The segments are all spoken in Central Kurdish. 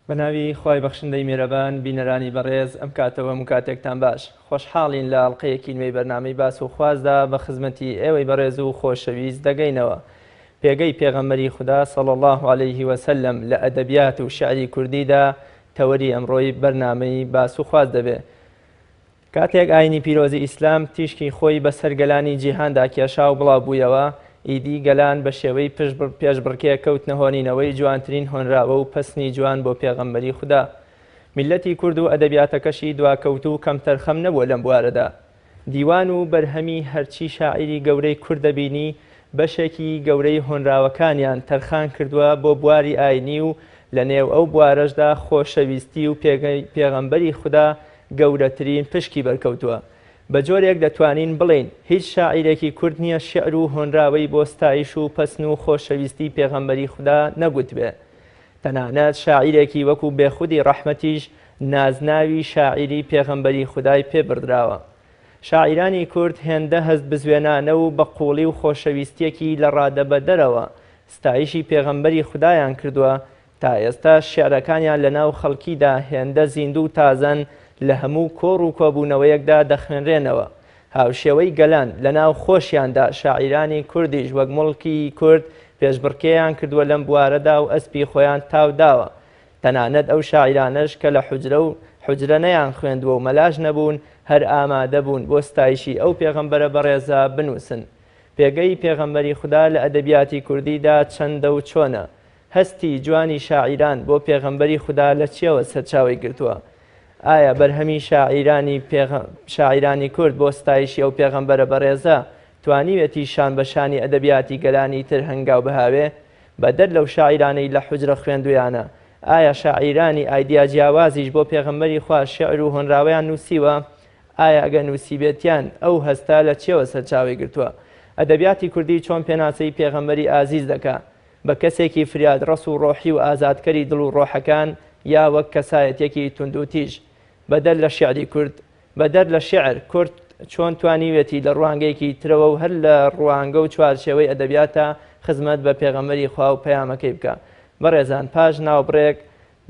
بەناوی خوای بەخشندەی میرەبان بینەرانی بەڕێز ئەم کاتەوە هەموو کاتێکتان باش خۆشحاڵین لە ئەڵقەیەکی نوێی بەرنامەی باس و خوازدا بە خزمەتی ئێوەی بەڕێز و خۆشەویست دەگەینەوە پێگەی پێغەمبەری خودا صلی اللە علیه وسلم لە ئەدەبیات و شعری کوردیدا تەوەری ئەمڕۆی بەرنامەی باس و خواز دەبێ. کاتێک ئاینی پیرۆزی ئیسلام تیشکی خۆی بەسەر گەلانی جیهاندا کێشا و بڵاو بوویەوە، ئیدی گەلان بە شێوەی پێشبڕکێ کەوتنە هۆنینەوەی جوانترین هۆنراوە و پەسنی جوان بۆ پێغەمبەری خودا. میللەتی کورد و ئەدەبیاتەکەشی دواکەوتوو و کەمتەرخەم نەبووە لەم بوارەدا. دیوان و بەرهەمی هەرچی شاعیری گەورەی کورد دەبینی، بەشێکی گەورەی هۆنراوەکانیان تەرخان کردووە بۆ بواری ئاینی و لە نێو ئەو بوارەشدا خۆشەویستی و پێگەی پێغەمبەری خودا گەورەترین پشکی بەرکەوتووە. بە جۆرێک دەتوانین بڵێین هیچ شاعیرێکی کورد نییە شیعر و هۆنراوەی بۆ ستایش و پەسن و خۆشەویستی پێغەمبەری خودا نەگوتبێ. تەنانەت شاعیرێکی وەکو بێخودی ڕەحمەتیش نازناوی شاعیری پێغەمبەری خودای پێ بڕدراوە. شاعیرانی کورد هێندە هەست بزوێنانە و بە قووڵی و خۆشەویستیەکی لە ڕادەبەدەرەوە ستایشی پێغەمبەری خودایان کردووە تا ئێستاش شیعرەکانیان لە ناو خەڵکیدا هێندە زیندوو و تازەن لە هەموو کۆڕ و کۆبوونەوەیەکدا دەخوێنرێنەوە. هاوشێوەی گەلان لە ناو خۆشیاندا شاعیرانی کوردیش وەک مڵکی کورد پێشبڕکێیان کردووە لەم بوارەدا و ئەسپی خۆیان تاو داوە. تەنانەت ئەو شاعیرانەش کە لە حوجرە و حوجرە نەیانخوێندووە و مەلاش نەبوون هەر ئامادە بوون بۆ ستایشی ئەو پێغەمبەرە بەڕێزە بنووسن. پێگەی پێغەمبەری خودا لە ئەدەبیاتی کوردیدا چەندە و چۆنە؟ هەستی جوانی شاعیران بۆ پێغەمبەری خودا لە چیەوە سەرچاوەی گرتووە؟ ئایا بەرهەمی شاعیرانی شاعیرانی کورد بۆ ستایشی ئەو پێغەمبەرە بەڕێزە توانیوێتی شان بە شانی ئەدەبیاتی گەلانی تر هەنگاو بهاوێ؟ بەدەر لەو شاعیرانەی لە حوجرە خوێندوویانە، ئایا شاعیرانی ئایدیا جیاوازیش بۆ پێغەمبەری خوا شیعر و هۆنراوەیان نووسیوە؟ ئایا ئەگەر نووسیبێتیان ئەو هەستە لە چیەوە سەرچاوەی گرتووە؟ ئەدەبیاتی کوردی چۆن پێناسەی پێغەمبەری ئازیز دەکا؟ بە کەسێکی فریادڕەس و ڕۆحی و ئازادکەری دڵ و ڕۆحەکان یا وەک کەسایەتیەکی توندوتیژ؟ بەدەر لە شیعری کورد، بەدەر لە شیعر، کورد چۆن توانیویەتی لە ڕوانگەیەکی ترەوە و هەر لە ڕوانگە و چوارچێوەی ئەدەبیاتا خزمەت بە پێغەمبەری خوا و پەیامەکەی بکا؟ بەڕێزان پاش ناوبڕێک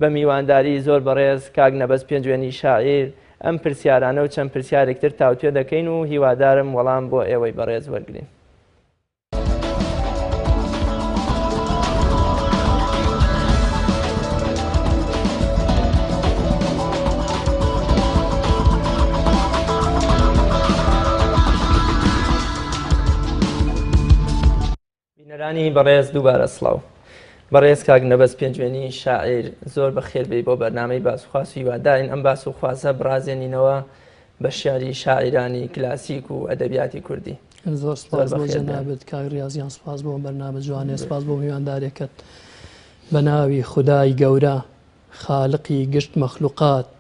بە میوانداری زۆر بەڕێز کاک نەبەز پێنجوێنی شاعیر ئەم پرسیارانە و چەند پرسیارێک تر تاوتوێ دەکەین و هیوادارم وەڵام بۆ ئێوەی بەڕێز وەرگرین. بینەرانی بەڕێز دووبارە سڵاو. بەڕێز کاک نەبەز پێنجوێنی شاعیر زۆر بەخێر بێی بۆ بەرنامەی باسوخواس و هیوادارین ئەم باس و خوازە بڕازێنینەوە بە شیعری شاعیرانی کلاسیک و ئەدەبیاتی کوردی. زۆر سپاس بۆ جەنابت کاک ڕیاز گیان سپاس بۆ بەرنامە جوانێ سپاس بۆ میواندارێکەت بە ناوی خودای گەورە خالقی گشت مەخلوقات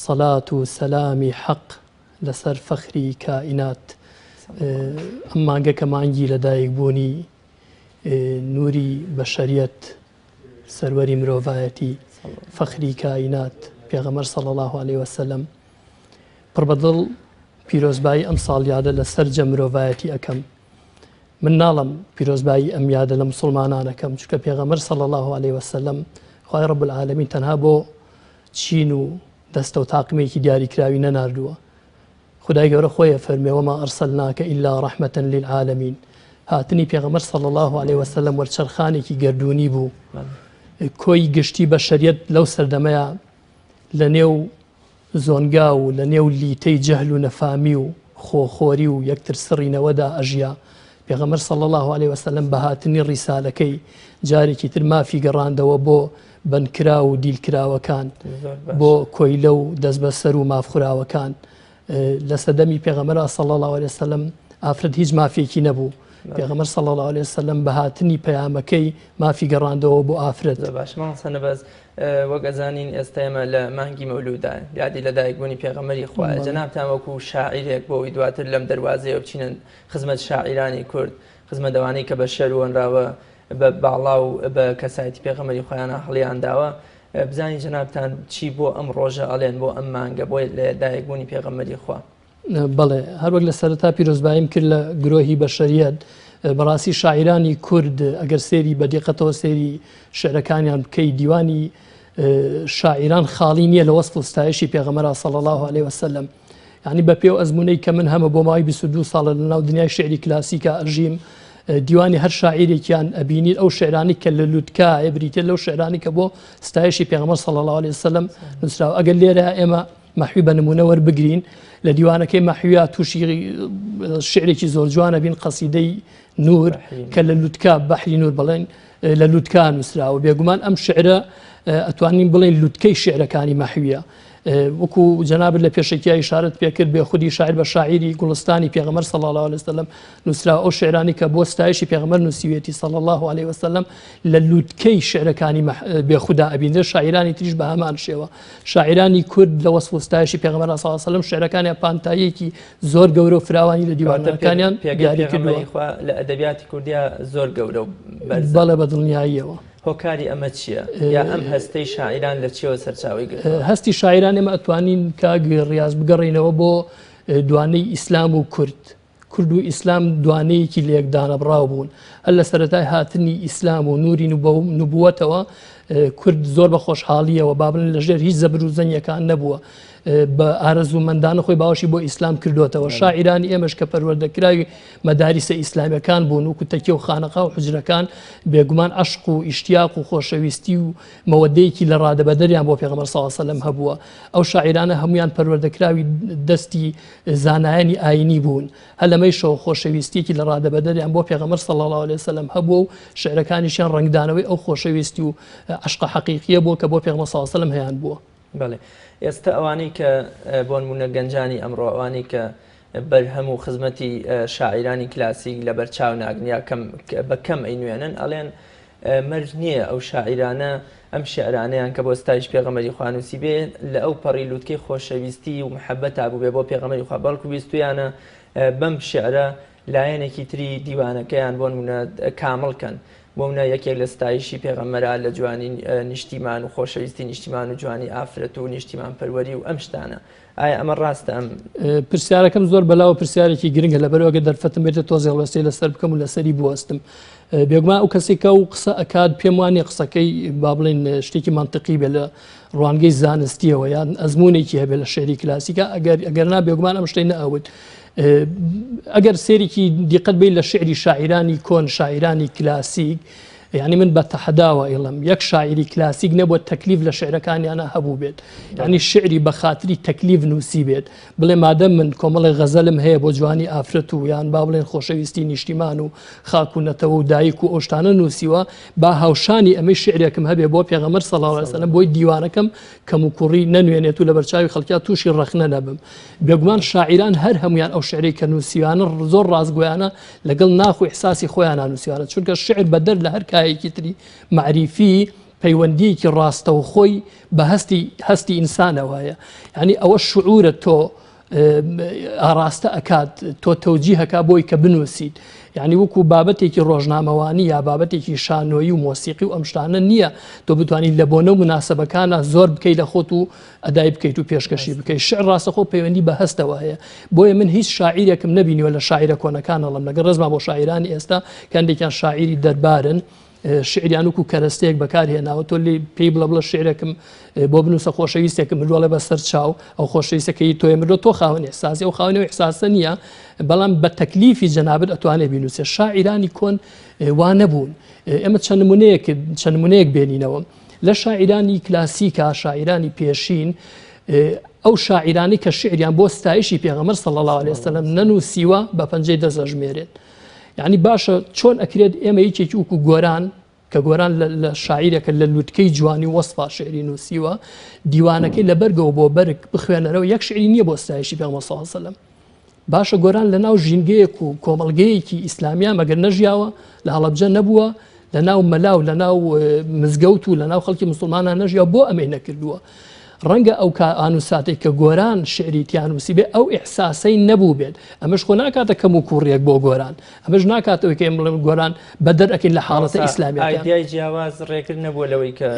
سەلات و سەلامی حەق لەسەر فەخری کائینات ئەم مانگە کە مانگی لەدایک بوونی نوری بەشەریەت سەروەری مرۆڤایەتی فەخری کائینات پێغەمبەر صلی اللە علیە وسلم پڕ بەدڵ پیرۆزبایی ئەم ساڵیادە لە سەرجەم مرۆڤایەتی ئەکەم من ناڵم پیرۆزبایی ئەم یادە لە مسلمانان ئەکەم چونکە پێغەمبەر صلی اللە علیه وسلم خوای رب العالمین تەنها بۆ چین و دەستە و تاقمێکی دیاریکراوی نەناردووە خودای گەورە خۆی ئەفەرموێ، وما ارسلناک الا رحمە للعالمین، هاتنی پێغەمبەر صلی اللە علیە وسلم وەرچەرخانێکی گەردوونی بوو، کۆی گشتی بەشەریەت لەو سەردەمەیا لە نێو زۆنگا و لە نێو لیتەی جەهل و نەفامی و خۆخۆری و یەکتر سڕینەوەدا ئەژیا، پێغەمبەر صلی اللە علیە وسلم بە هاتنی ڕیسالەکەی جارێکی تر مافی گەڕاندەوە بۆ بەندکراو و دیلکراوەکان، بۆ کۆیلە و دەستبەسەر و مافخوراوەکان. لە سەردەمی پێغەمبەر صلی اللە علیه وسلم ئافرەت هیچ مافێکی نەبوو. پێغەمبەر صلی اللە علیه وسلم بە هاتنی پەیامەکەی مافی گەڕاندەوە بۆ ئافرەت. زۆر باش مامۆستا نەبەز، وەک ئەزانین ئێستا ئێمە لە مانگی مەولودا یادی لەدایکبوونی پێغەمبەری خوایە، جەنابتان وەکو شاعیرێک بۆ ئەوەی دواتر لەم دەروازەیەوە بچینە خزمەت شاعیرانی کورد، خزمەت ئەوانەی کە بە شێر وەنراوە بە باڵا و بە کەسایەتی پێغەمبەری خۆیانە هەڵیان داوە بزانین جەنابتان چی بۆ ئەم ڕۆژە ئەڵێن بۆ ئەم مانگە بۆ لە دایکبوونی پێغەمبەری خوا. بەڵێ هەروەک لە سەرەتا پیرۆزباییم کرد لە گرۆهی بەشەریەت بەڕاستی شاعیرانی کورد ئەگەر سێری بە دیقەتەوە سێری شعرەکانیان بکەی دیوانی شاعیران خاڵی نییە لە وەسف و ستایشی پێغەمبەرا صلی اللە علیه وسلم یعنی بە پێ و ئەزموونەی کە من هەمە بۆ ماوەی 22 ساڵە لە ناو دنیای شعری کلاسیکا ئەژیم دیوانی هەر شاعیرێکیان ئەبینیت ئەو شعرانی کە لە لوتکە بریتە لەو شعرانی کە بۆ ستایشی پێغەمبەر صلی اللە علیه وسلم نووسراوە ئەگەر لێرە ئێمە مەحوی بە نمونە وەربگرین لە دیوانەکەی مەحویا تووشی شعرێکی زۆر جوانە بین قەسیدەی نور کە لە لوتکە بەحری نور بڵێن لە لوتکە نووسراوە بێگومان ئەم شعرە ئەتوانین بڵێن لوتکەی شعرەکانی مەحویە وەکو جەنابت لە پێشەکیا ئیشارەت پێکرد بێ خودی شاعر بە شاعیری گوڵستانی پێغەمبەر صلی الله علیه وسلم نووسرا ئەو شعرانی کە بۆ ستایشی پێغەمبەر نووسیوێتی صلی الله علیه وسلم لە لوتکەی شعرەکانی بێ خودا ئەبینرێت شاعیرانی تریش بە هەمان شێوە شاعیرانی کورد لە وەسف و ستایشی پێغەمبەر صلی الله علیه وسلم شعرەکانیان پانتاییەکی زۆر گەورە و فراوانی لە دیوانەکانیان دیاری کردووە لە ئەدەبیاتی کوردیا زۆر گەورە و بەرزە. بەڵێ بە دڵنیاییەوە. هۆکاری ئەمە چییە؟ یا ئەم هەستەی شاعیران لە چیەوە سەرچاوەی گرتووە؟ هەستی شاعیران ئێمە ئەتوانین کاک ڕیاز بگەڕێینەوە بۆ دوانەی ئیسلام و کورد. کورد و ئیسلام دوانەیەکی لێک دانەبڕاو بوون. هەر لە سەرەتای هاتنی ئیسلام و نوری نوبوەتەوە کورد زۆر بە خۆشحاڵیەوە با بڵێن لە ژێر هیچ زەبر و زەنگێکان نەبووە. بە ئارەزوومەندانە خۆی باوەشی بۆ ئیسلام کردوتەوە شاعیرانی ئێمەش کە پەروەردەکراوی مەداریسە ئیسلامیەکان بوون وەکو تەکیە و خانەقا و حوجرەکان بێگومان عەشق و ئیشتیاق و خۆشەویستی و مەوەدەیەکی لە ڕادەبەدەریان بۆ پێغەمبەر صلی اللە علیه وسلم هەبووە ئەو شاعیرانە هەمویان پەروەردەکراوی دەستی زانایانی ئاینی بوون هەر لەمەیشەوە خۆشەویستیەکی لە ڕادەبەدەریان بۆ پێغەمبەر صلی اللە علیه وسلم هەبووە و شعرەکانیشیان ڕەنگدانەوەی ئەو خۆشەویستی و عەشقە حەقیقیە بووە کە بۆ پێغەمبەر صلی اللە علیه وسلم هەیان بووە. بەڵێ ئێستا ئەوانەی کە بۆنمونە گەنجانی ئەمڕۆ ئەوانەی کە بەرهەم و خزمەتی شاعیرانی کلاسیک لەبەر چاو ناگرن یا کەم بە کەم ئەینوێنن ئەڵێن مەرج نییە ئەو شاعیرانە ئەم شعرانەیان کە بۆ ستایش پێغەمبەری خوا نووسیبێ لە ئەو پەڕی لوتکەی خۆشەویستی و محەبەتا بووبێ بۆ پێغەمبەری خوا بەڵکو ویستویانە بەم شعرە لایەنێکی تری دیوانەکەیان بۆ نمونە کامڵ کەن بۆ منە یەکێک لە ستایشی پێغەمبەرە لە جوانی نیشتیمان و خۆشەویستی نیشتیمان و جوانی ئافرەت و نیشتیمان پەروەری و ئەم شتانە ئایا ئەمە ڕاستە ئەم پرسیارەکەم زۆر بەلاوە پرسیارێکی گرنگە لەبەرئەوە گەر دەرفەتم بێتە تۆزێ هەڵوێستەی لەسەر بکەم و لەسەری بوەستم بێگومان ئەو کەسێک کە ئەو قسە ئەکات پێم وانیە قسەکەی با بڵێن شتێکی مەنتقی بێ لە ڕوانگەی زانستیەوە یان ئەزمونێکی هەبێ لە شعری کلاسیکا ئەگەر ئەگەر نا بێگومان ئەم شتەی نەئەوت ئەگەر سێرێکی دیقەت بی لە شعری شاعیرانی کۆن شاعیرانی کلاسیک یعنی من بە تەحەداوە ئیڵم یەک شاعیری کلاسیک نەبووە تەکلیف لە شعرەکانیانە هەبوو بێت یعنی شعری بە خاتری تەکلیف نووسی بێت بڵێ مادەم من کۆمەڵی غەزەلم هەیە بۆ جوانی ئافرەت و یان با بڵێن خۆشەویستی نیشتیمان و خاک و نەتەوە و دایک و ئەوشتانە نووسیوە با هاوشانی ئەمەی شعرێکم هەبێ بۆ پێغەمبەر صلی الله علیه وسلم بۆی دیوانەکەم کەم و کوڕی نەنوێنێت و لەبەرچاوی خەڵکیا تووشی ڕەخنە نەبم بێگومان شاعیران هەر هەمویان ئەو شعرەی کە نووسیوانە زۆر ڕاستگۆیانە لەگەڵ ناخ و ئیحساسی خۆیانا نووسیوانە چونکە شعر بەدەر لە هەر کایەکی تری مەعریفی پەیوەندیەکی ڕاستەوخۆی بە هەستی هەستی ئینسانەوە هەیە یعنی ئەوە شعورە تۆ ئاراستە ئەکات تۆ تەوجیهەکە بۆی کە بنووسیت یعنی وەکو بابەتێکی ڕۆژنامەوانی یا بابەتێکی شانۆیی و مۆسیقی و ئەم شتانە نییە تۆ بتوانیت لە بۆنە و مناسبەکانە زۆر بکەیت لە خۆت و ئەدای بکەیت و پێشکەشی بکەیت شعر ڕاستەخۆ پەیوەندی بە هەستەوە هەیە بۆیە من هیچ شاعیرێکم نەبینیوە لە شاعیرە کۆنەکان ئەڵم لەگەڵ ڕێزما بۆ شاعیرانی ئێستا کەندێکیان شاعیری دەربارن شعریان وکو کەرەستەیەک بەکارهێناوە تۆ لێ پێی بڵە بڵە شعرێکم بۆ بنووسە خۆشەویستێکم مردووە بە سەر چاو ئەو خۆشەویستەکەی تۆی مردووە تۆ خاوەن ئیحساسی ئەو خاوەنی ئەو ئیحساسە نییە بەڵام بە تەکلیفی جەنابت ئەتوانێ بینووسێ شاعیرانی کۆن وا نەبوون ئێمە چەند نمونەیەک چەند نمونەیەک بێنینەوە لە شاعیرانی کلاسیکا شاعیرانی پێشین ئەو شاعیرانی کە شعریان بۆ ستایشی پێغەمبەر صلی الله علیه وسلم نەنووسیوە بە پەنجەی دەست ئەژمێرێت یعنی باشە چۆن ئەکرێت ئێمە یەکێکی وەکو گۆران کە گۆران لە شاعیرێکە لە لوتکەی جوانی وەسفا شعری نووسیوە دیوانەکەی لە بەرگەوە بۆ بەرگ بخوێنەرەوە یەک شعری نییە بۆ ستایشی پێغەمبەر صلی الله علیه وسلم باشە گۆران لە ناو ژینگەیەک و کۆمەڵگەیەکی ئیسلامیا مەگەر نەژیاوە لە هەڵەبجە نەبووە لە ناو مەلا و لە ناو مزگەوت و لە ناو خەڵکی مسلمانان نەژیا بۆ ئەمەی نەکردووە ڕەنگە ئەو کا ئان و ساتێک کە گۆران شعری تیانوسی بێ ئەو ئیحساسەی نەبوو بێت ئەمەش خۆ ناکاتە کەم و کوڕیەک بۆ گۆران ئەمەش ناکاتەوەی کە ئێمە بڵێن گۆران بەدەر ئەکەین لە حاڵەتە ئیسلامیەکان. ئایدیای جیاواز ڕێگر نەبووە لەوەی کە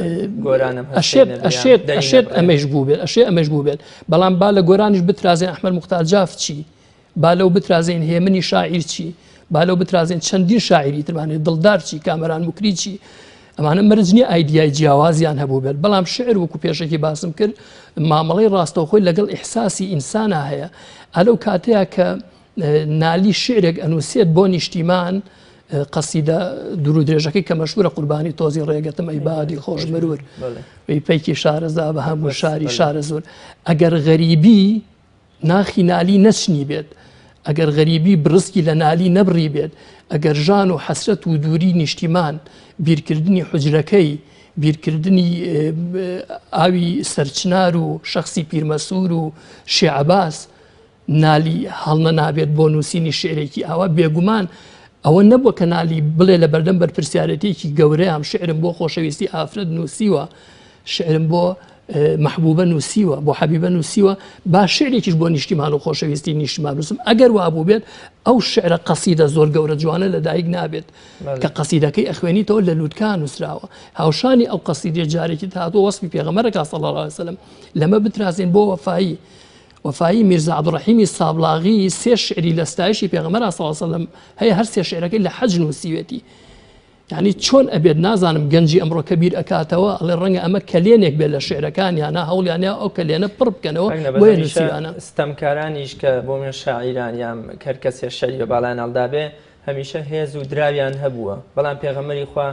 گۆران ئەم هەستەی ئەشێت نەبێ یان ئەشێت دەری ئەشێت نەبڕێ. ئەمەیش بووبێت ئەشێ ئەمەیش بووبێت بەڵام با لە گۆرانیش بترازێن ئەحمەد موختار جاف چی با لەو بترازێن هێمنی شاعیر چی با لەو بترازێن چەندین شاعیری ترمان هەیە دڵدار چی کامەران موکری چی. ئەمانە مەرج نییە ئایدیای جیاوازیان هەبوو بێت بەڵام شعر وەکو پێشەکی باسم کرد مامەڵەی ڕاستەوخۆی لەگەڵ ئیحساسی ئینسانا هەیە ئەلەو کاتەیە کە نالی شعرێک ئەنووسێت بۆ نیشتیمان قەسیدە دوور و درێژەکەی کە مەشهورە قوربانی تۆزی ڕێگەتم ئەی بادی خۆش مرور ئەی پەیکی شارەزا بە هەموو شاری شارەزوور ئەگەر غەریبی ناخی نالی نەچنی بێت ئەگەر غەریبی بڕسکی لە نالی نەبڕی بێت ئەگەر ژان و حەسرەت و دووری نیشتیمان بیرکردنی حجرەکەی بیرکردنی ئاوی سەرچنار و شخصی پیرمەسوور و شێعباس نالی هەڵنەنابێت بۆ نووسینی شیعرێکی ئاوا، بێگومان ئەوە نەبووە کە نالی بڵێ لە بەردەم بەرپرسیارێتییەکی گەورەیام شیعرم بۆ خۆشەویستی ئافرەت نووسیوە، شیعرم بۆ مەحبوبە نووسیوە، بۆ حەبیبە نووسیوە، با شیعرێکیش بۆ نیشتیمان و خۆشەویستی نیشتمان بنووسم، ئەگەر وابووبێت ئەو شیعرە قەسیدە زۆر گەورە جوانە لەدایک نابێت کە قەسیدەکەی ئەخوێنیتەوە لە لووتکە نووسراوە، هاوشانی ئەو قەسیدەیە جارێکی تر هاتووە وەسفی پێغەمبەرەکە صلی اللە علیە وسلم لەمە بترازێن بۆ وەفایی وەفایی میرزا عەبدولڕەحیمی سابڵاغی سێ شعری لە ستایشی پێغەمبەر صلی اللە علیە وسلم هەیە هەر سێ شعرەکەی لە حەج نووسیوێتی یعنی چۆن ئەبێت نازانم گەنجی ئەمڕۆ کە بیر ئەکاتەوە ئەڵێ ڕەنگە ئەمە کەلێنێک بێت لە شعرەکانیانە هەوڵیانە ئەو کەلێنە پڕ بکەنەوە بۆیە نووسیویانە. ستەمکارانیش کە بۆ من شاعیران یان هەر کەسێ شعری بە باڵایان هەڵدابێ هەمیشە هێز و دراویان هەبووە بەڵام پێغەمبەری خوا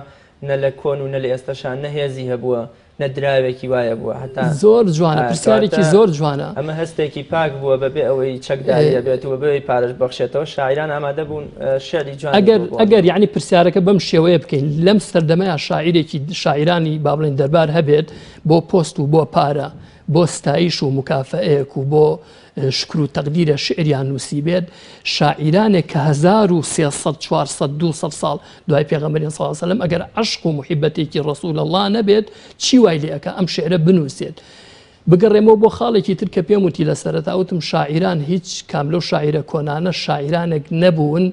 نە لە کۆن و نە لە ئێستەشا نە هێزی هەبووە نە دراوێکی وایە بووە هەتا زۆر جوانە پرسیارێکی زۆر جوانە. ئەمە هەستێکی پاک بووە بەبێ ئەوەی چەکداری هەبێت و بەبێ ئەوەی پارەش ببەخشێتەوە شاعیران ئامادە بوون شعری جوانی ئەگەر ئەگەر یعنی پرسیارەکە بەم شێوەیە بکەین لەم سەردەمەیە شاعیرێکی شاعیرانی با بڵێن دەربار هەبێت بۆ پۆست و بۆ پارە بۆ ستایش و مکافەئەیەک و بۆ شکر و تەقدیرە شیعریان نووسیبێت، شاعیرانێک کە 1300 400 200 ساڵ دوای پێغەمبەری صلی اللە علیە وسلم ئەگەر عەشق و موحیبەتێکی ڕەسول اللە نەبێت چی وای لێ ئەکا ئەم شیعرە بنووسێت؟ بگەڕێمەوە بۆ خاڵێکی تر کە پێم وتی لە سەرەتا وتم شاعیران هیچ کام لەو شاعیرە کۆنانە شاعیرانێک نەبوون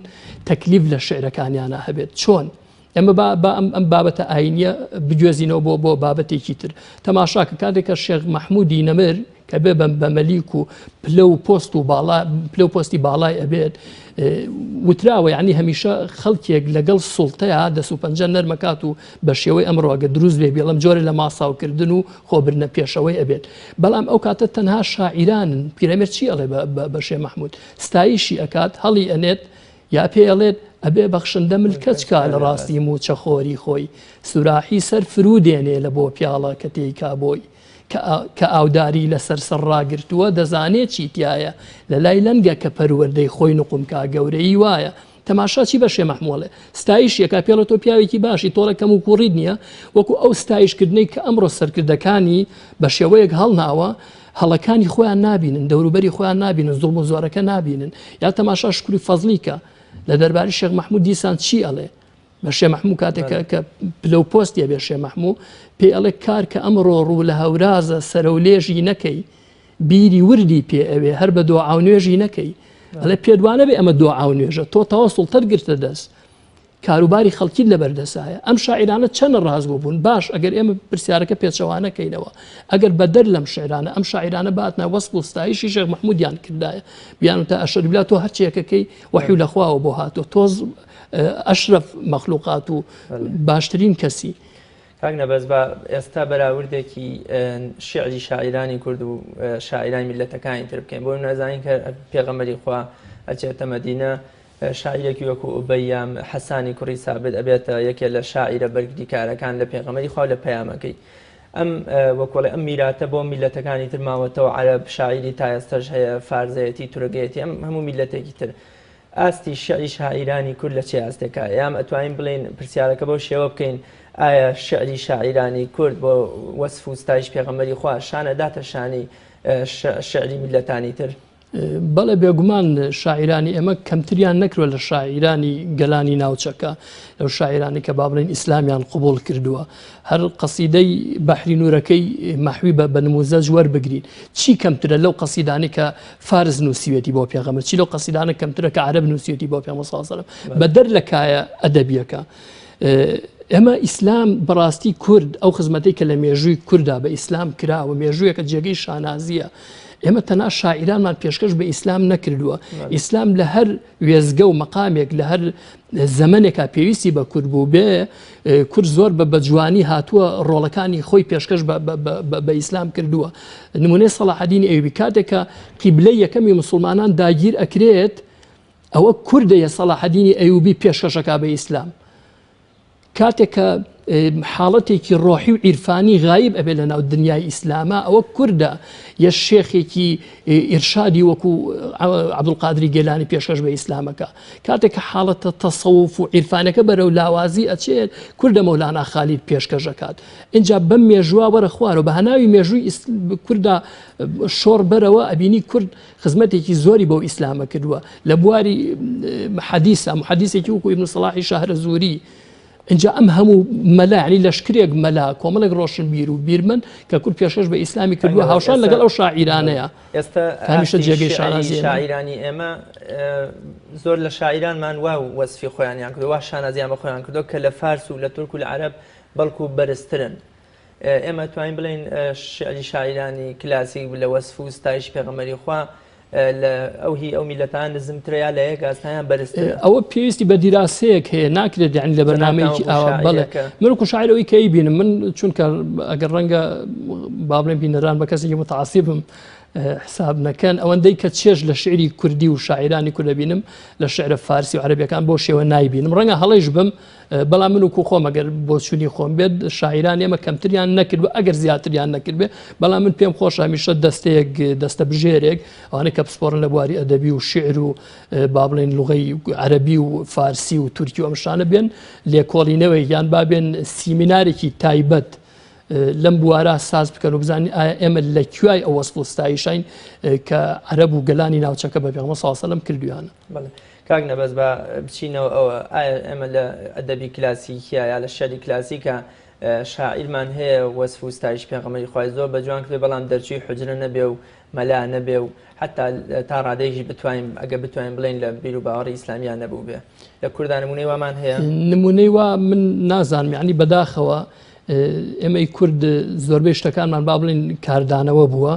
تەکلیف لە شیعرەکانیانا هەبێت چۆن؟ ئێمە با با ئەم ئەم بابەتە ئاینیە بگوێزینەوە بۆ بۆ بابەتێکی تر تەماشاکە کاتێک کە شێخ مەحمودی نەمر کە بێ بە بە مەلیک و پلە و پۆست و باڵا پلە و پۆستی باڵای ئەبێت وتراوە یعنی هەمیشە خەڵکێک لەگەڵ سوڵتەیە دەست و پەنجە نەرمەکات و بە شێوەی ئەمڕۆگە دروست بێ بێڵم جۆرە لە ماساوکردن و خۆبرنە پێشەوەی ئەبێت بەڵام ئەو کاتە تەنها شاعیرانن پیرەمێر چی ئەڵێ بە شێ مەحمود ستایشی ئەکات هەڵی ئەنێت یا پێی ئەڵێت، ئەبێ بەخشندە ملکەچ کا لە ڕاستی مووچە خۆری خۆی، سوراحی سەر فروو دێنێ لە بۆ پیاڵە کە تێی کا بۆی. کە ئاوداری لە سەر سەر ڕاگرتووە دەزانێ چی تیایە، لە لای لەنگە کە پەروەردەی خۆی نوقم کا گەورەیی وایە. تەماشا چی بە شێ مەحموو ئەڵێ؟ ستایشی ئەکا پێی ئەڵێ تۆ پیاوێکی باشی تۆڵە کەم و کووڕیت نییە، وەکوو ئەو ستایش کردنەی کە ئەمڕۆ سەرکردەکانی بە شێوەیەک هەڵناوە، هەڵەکانی خۆیان نابینن، دەوروبەری خۆیان نابینن، زوڵم و زۆرەکە نابینن. یا تەماشا شوکری فەزڵی کە لە دەرباری شێخ مەحموود دیسان چی ئەڵێ؟ بە شێ مەحموو کاتێک کە پلە و پۆستی ئەبێ شێ مەحموو پێی ئەڵێ کار کە ئەمڕۆ ڕوو لە هەورازە سەرەولێژی نەکەی بیری وردی پێ ئەوێ هەر بە دۆعا و نوێژی نەکەی ئەڵێ پێت وانەبێ ئەمە دۆعا و نوێژە تۆ تەواو سوڵتەت گرتە دەست کاروباری خەڵکیت لەبەر دەسایە. ئەم شاعیرانە چەنە ڕاستگۆ بوون؟ باش ئەگەر ئێمە پرسیارەکە پێچەوانە کەینەوە، ئەگەر بەدەر لەم شیعرانە، ئەم شاعیرانە بهاتنایە وەسف و ستایشی شێخ مەحموودیان کردایە، بیانوتایە ئەشرەف تۆ هەرچییەکەکەی وەحی لە خواوە بۆ هاتووە، تۆ ئەشرەف مەخلوقات و باشترین کەسی. کاک نەبەز با ئێستا بەراوردێکی شیعری شاعیرانی کورد و شاعیرانی میللەتەکانی تر بکەین. بۆ نازانین کە پێغەمبەری خوا ئەچێتە مەدینە، شاعیرێکی وەکو ئوبەی یان حەسانی کوڕی سابت ئەبێتە یەکێ لە شاعیرە بەرگریکارەکان لە پێغەمبەری خوا و لە پەیامەکەی. ئەم وەکوڵێ ئەم میراتە بۆ میلەتەکانی تر ماوەتەوە عەرەب شاعیری تا ئێستەش هەیە فارزەیەتی تورکەیەتی ئەم هەموو میلەتێکی تر ئاستی شعری شاعیرانی کورد لە چێ ئاستێکا یام ئەتوانین بڵێین پرسیارەکە بەو شێوە بکەین ئایا شعری شاعیرانی کورد بۆ وەسف و ستایش پێغەمبەری خوا شانە داتە شانی شعری میلەتانی تر؟ بەڵێ بێگومان شاعیرانی ئێمە کەمتریان نەکرۆ لە شاعیرانی گەلانی ناوچەکە لەو شاعیرانی کە با بڵێن ئیسلامیان قوبول کردووە هەر قەسیدەی بەحری نورەکەی مەحوی بە بەنموزەج وەربگرین چی کەمترە لەو قەسیدانی کە فارس نووسیوێتی بۆ پێغەمبەر چی لەو قەسیدانە کەمترە کە عەرەب نووسیوێتی بۆ پێغەمبەر صلی الله علیه و بەدەر لە کایە ئەدەبیەکە ئێمە ئیسلام بەڕاستی کورد ئەو خزمەتەی کە لە مێژووی کوردا بە ئیسلام کراوە مێژوویەکە جێگەی شانازیە. ئێمە تەنها شاعیرانمان پێشکەش بە ئیسلام نەکردووە. ئیسلام لە هەر وێستگە و مەقامێک لە هەر زەمەنێکا پێویستی بە کورد بوو بێ کورد زۆر بە بەجوانی هاتووە ڕۆڵەکانی خۆی پێشکەش بە ئیسلام کردووە. نمونەی سەڵاحەدینی ئەیوبی کاتێک کە قیبلەی یەکەمی مسلمانان داگیر ئەکرێت ئەوە کوردەیە سەڵاحەدینی ئەیوبی پێشکەشەکا بە ئیسلام. کاتێک کە حاڵەتێکی ڕۆحی و عیرفانی غایب ئەبێ لە ناو دنیای ئیسلاما ئەوە کوردە یە شێخێکی ئیرشادی وەکو عەبدولقادری گێلانی پێشکەش بە ئیسلامەکە کاتێک کە حاڵەتە تەسەوف و عیرفانەکە بەرەو لاوازی ئەچێت کوردە مەولانا خالید پێشکەش ئەکات ئینجا بەم مێژووە وەرە خوارەوە بە هەناوی مێژووی کوردا شۆڕ بەرەوە ئەبینی کورد خزمەتێکی زۆری بەو ئیسلامە کردووە لە بواری حەدیسە محەدیسێکی وەکو ئیبن سەڵاحی شەهرەزووری اینجا ئەم هەموو مەلا ینی لەشکرێک مەلا کۆمەڵێک ڕۆشنبیر و بیرمەند کە کورد پێشکەش بە ئیسلامی کردووە هاوشان لەگەڵ ئەو شاعیرانەیە ئێستا هەمیشە جێگەی شانازی شاعیرانی ئێمە زۆر لە شاعیرانمان وا وەسفی خۆیانیان کردووە وا شانازیان بە خۆیان کردووە کە لە فارس و لە تورک و لە عەرەب بەڵکو بەرزترن ئێمە توانین بڵێین شعری شاعیرانی کلاسیک لە وەسف و ستایشی پێغەمبەری خوا لە ئەو هی ئەو میلەتان نزمترە یا لە یەک ئاستایان بەرزترە؟ ئەوە پێویستی بە دیراسەیەک هەیە ناکرێت یعنی لە بەرنامەیەکی ئاوا بەڵێ من وەکو شاعیر ئەوەی کە ئەیبینم من چونکە ئەگەر ڕەنگە با بڵێم بینەران بە کەسێکی متعصبم حساب نەکەن ئەوەندەی کە چێژ لە شعری کوردی و شاعیرانی کورد دەبینم لە شعرە فارسی و عەرەبیەکان بۆ شێوە نایبینم ڕەنگە هەڵەیش بم بەڵام من وکو خۆم ئەگەر بۆچوونی خۆم بێت شاعیران ئێمە کەمتریان نەکردوە ئەگەر زیاتریان نەکردبێ بەڵام من پێم خۆشە هەمیشە دەستەیەک دەستە بژێرێک ئەوانەی کە پسپۆڕن لە بواری ئەدەبی و شیعر و با بڵێن لغەی عەرەبی و فارسی و تورکی و ئەم شتانە بێن لێکۆڵینەوەی یان با بێن سیمینارێکی تایبەت لەم بوارە ساز بکەن و بزانین ئایا ئێمە لە کوای ئەو وەسف و ستایشین کە عەرەب و گەلانی ناوچەکە بە پێغەمبەر صلی الله علیه و سلم کردویانە. بەڵێ کاک نەبەز با بچینەوە ئەوە ئایا ئێمە لە ئەدەبی کلاسیکیا یا لە شعری کلاسیکا شاعیرمان هەیە وەسف و ستایش پێغەمبەری خوای زۆر بە جوان کردووە بەڵام دەرچووی حوجرە نەبێ و مەلا نەبێ و حتا تا ڕادەیەکیش بتوانین ئەگە بتوانین بڵێین لە بیر و باوەڕی ئیسلامیان نەبوو بێ لە کوردا نمونەی وامان هەیە؟ نمونەی وا من نازانم یعنی بەداخەوە ئێمەی کورد زۆربەی شتەکانمان با بڵین کاردانەوە بووە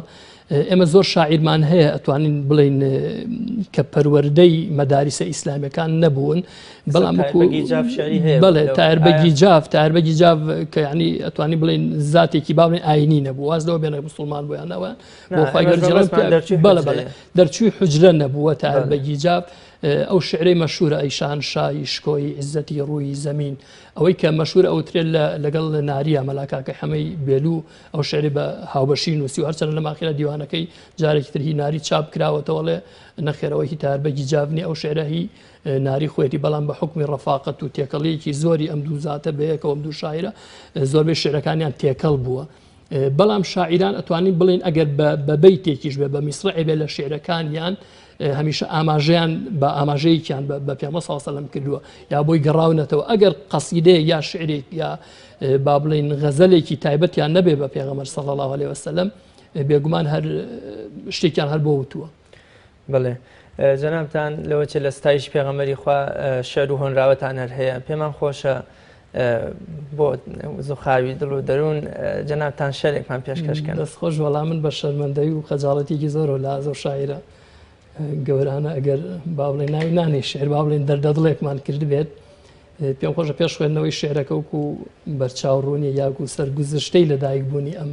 ئێمە زۆر شاعیرمان هەیە ئەتوانین بڵین کە پەروەردەی مەداریسە ئیسلامیەکان نەبوون بەڵام بەڵێ تایەر بەگی جاف تایەر بەگی جاف کە ینی ئەتوانی بڵین زاتێکی با بڵێن ئاینی نەبوو واز لەوە بێنە مسلمان بۆیانەوە بۆ خی بەڵێ بەڵێ دەرچووی حجرە نەبووە تایەر بەگی جاف ئەو شعرەی مەشهورە ئەی شاهنشای شکۆی عزەتی ڕووی زەمین ئەوەی کە مەشهورە ئەوترێت لە لەگەڵ ناریا مەلا کاکە حەمەی بێلوو ئەو شعری بە هاوبەشی نووسی و هەرچەندە لە ماخیرا دیوانەکەی جارێکی تر هی ناری چاپ کراوەتەوە ڵێ نەخێرەوە هی تاربەگی جاف نیە ئەو شعرە هی ناری خۆیەتی بەڵام بە حوکمی ڕەفاقەت و تێکەڵیەکی زۆری ئەم دوو زاتە بەیەکەوە ئەم دوو شاعیرە زۆربەی شعرەکانیان تێکەڵ بووە بەڵام شاعیران ئەتوانین بڵێین ئەگەر بە بەیتێکیش بێ بە میسڕعێ بێ لە شیعرەکانیان هەمیشە ئاماژەیان بە ئاماژەیەکیان بە پێغەمبەر صلی الله علیه و سلم کردووە یا بۆی گەڕاونەتەوە ئەگەر قەسیدەیەک یا شعرێک یا با بڵێین غەزەلێکی تایبەتیان نەبێ بە پێغەمبەر صلی الله علیه وسلم بێگومان هەر شتێکیان هەر بۆ وتووە. بەڵێ جەنابتان لەوە چێ لە ستایشی پێغەمبەری خوا شعر و هۆنراوەتان هەر هەیە پێمان خۆشە بۆ زوخاوی دڵ و دەروون جەنابتان شعرێکمان پێشکەش کەن. دەست خۆش وەڵا من بە شەرمەندەی و خەجاڵەتێکی زۆرەوە لە ئازەو شاعیرە گەورانە ئەگەر با بڵێن ناوی نانێ شعر با بڵێن دەردەدڵێکمان کردبێت پێم خۆشە پێش خوێندنەوەی شعرەکە وەکو بەرچاو ڕوونی یاکو سەرگوزشتەی لەدایکبوونی ئەم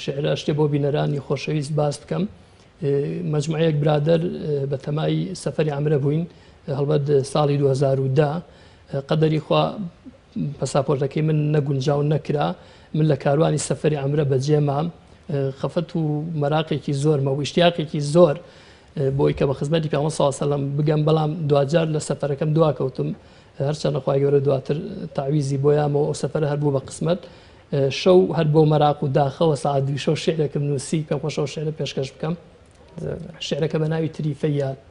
شعرە شتێ بۆ بینەرانی خۆشەویست باس بکەم مەجموعەیەک برادەر بە تەمای سەفەری عەمرە بووین هەڵبەت ساڵی 2010 قەدەری خوا پەساپۆرتەکەی من نەگونجاو نەکرا من لە کاروانی سەفەری عەمرە بەجێمام خەفەت و مەراقێکی زۆرمە و ئیشتیاقێکی زۆر بۆی کە بە خزمەتی پێغەمبەر صلی الله علیه و سلم بگەم بەڵام دواجار لە سەفەرەکەم دواکەوتم هەرچەندە خوای گەورە دواتر تەعویزی بۆ یامەوە ئەو سەفەرە هەر بوو بە قسمەت شەو هەر بۆ مەراق و داخەوە سەعات دووی شەو شیعرێکم نووسی، پێم خۆشە ئەو شیعرە پێشکەش بکەم. شیعرەکە بە ناوی تریفەی یاد.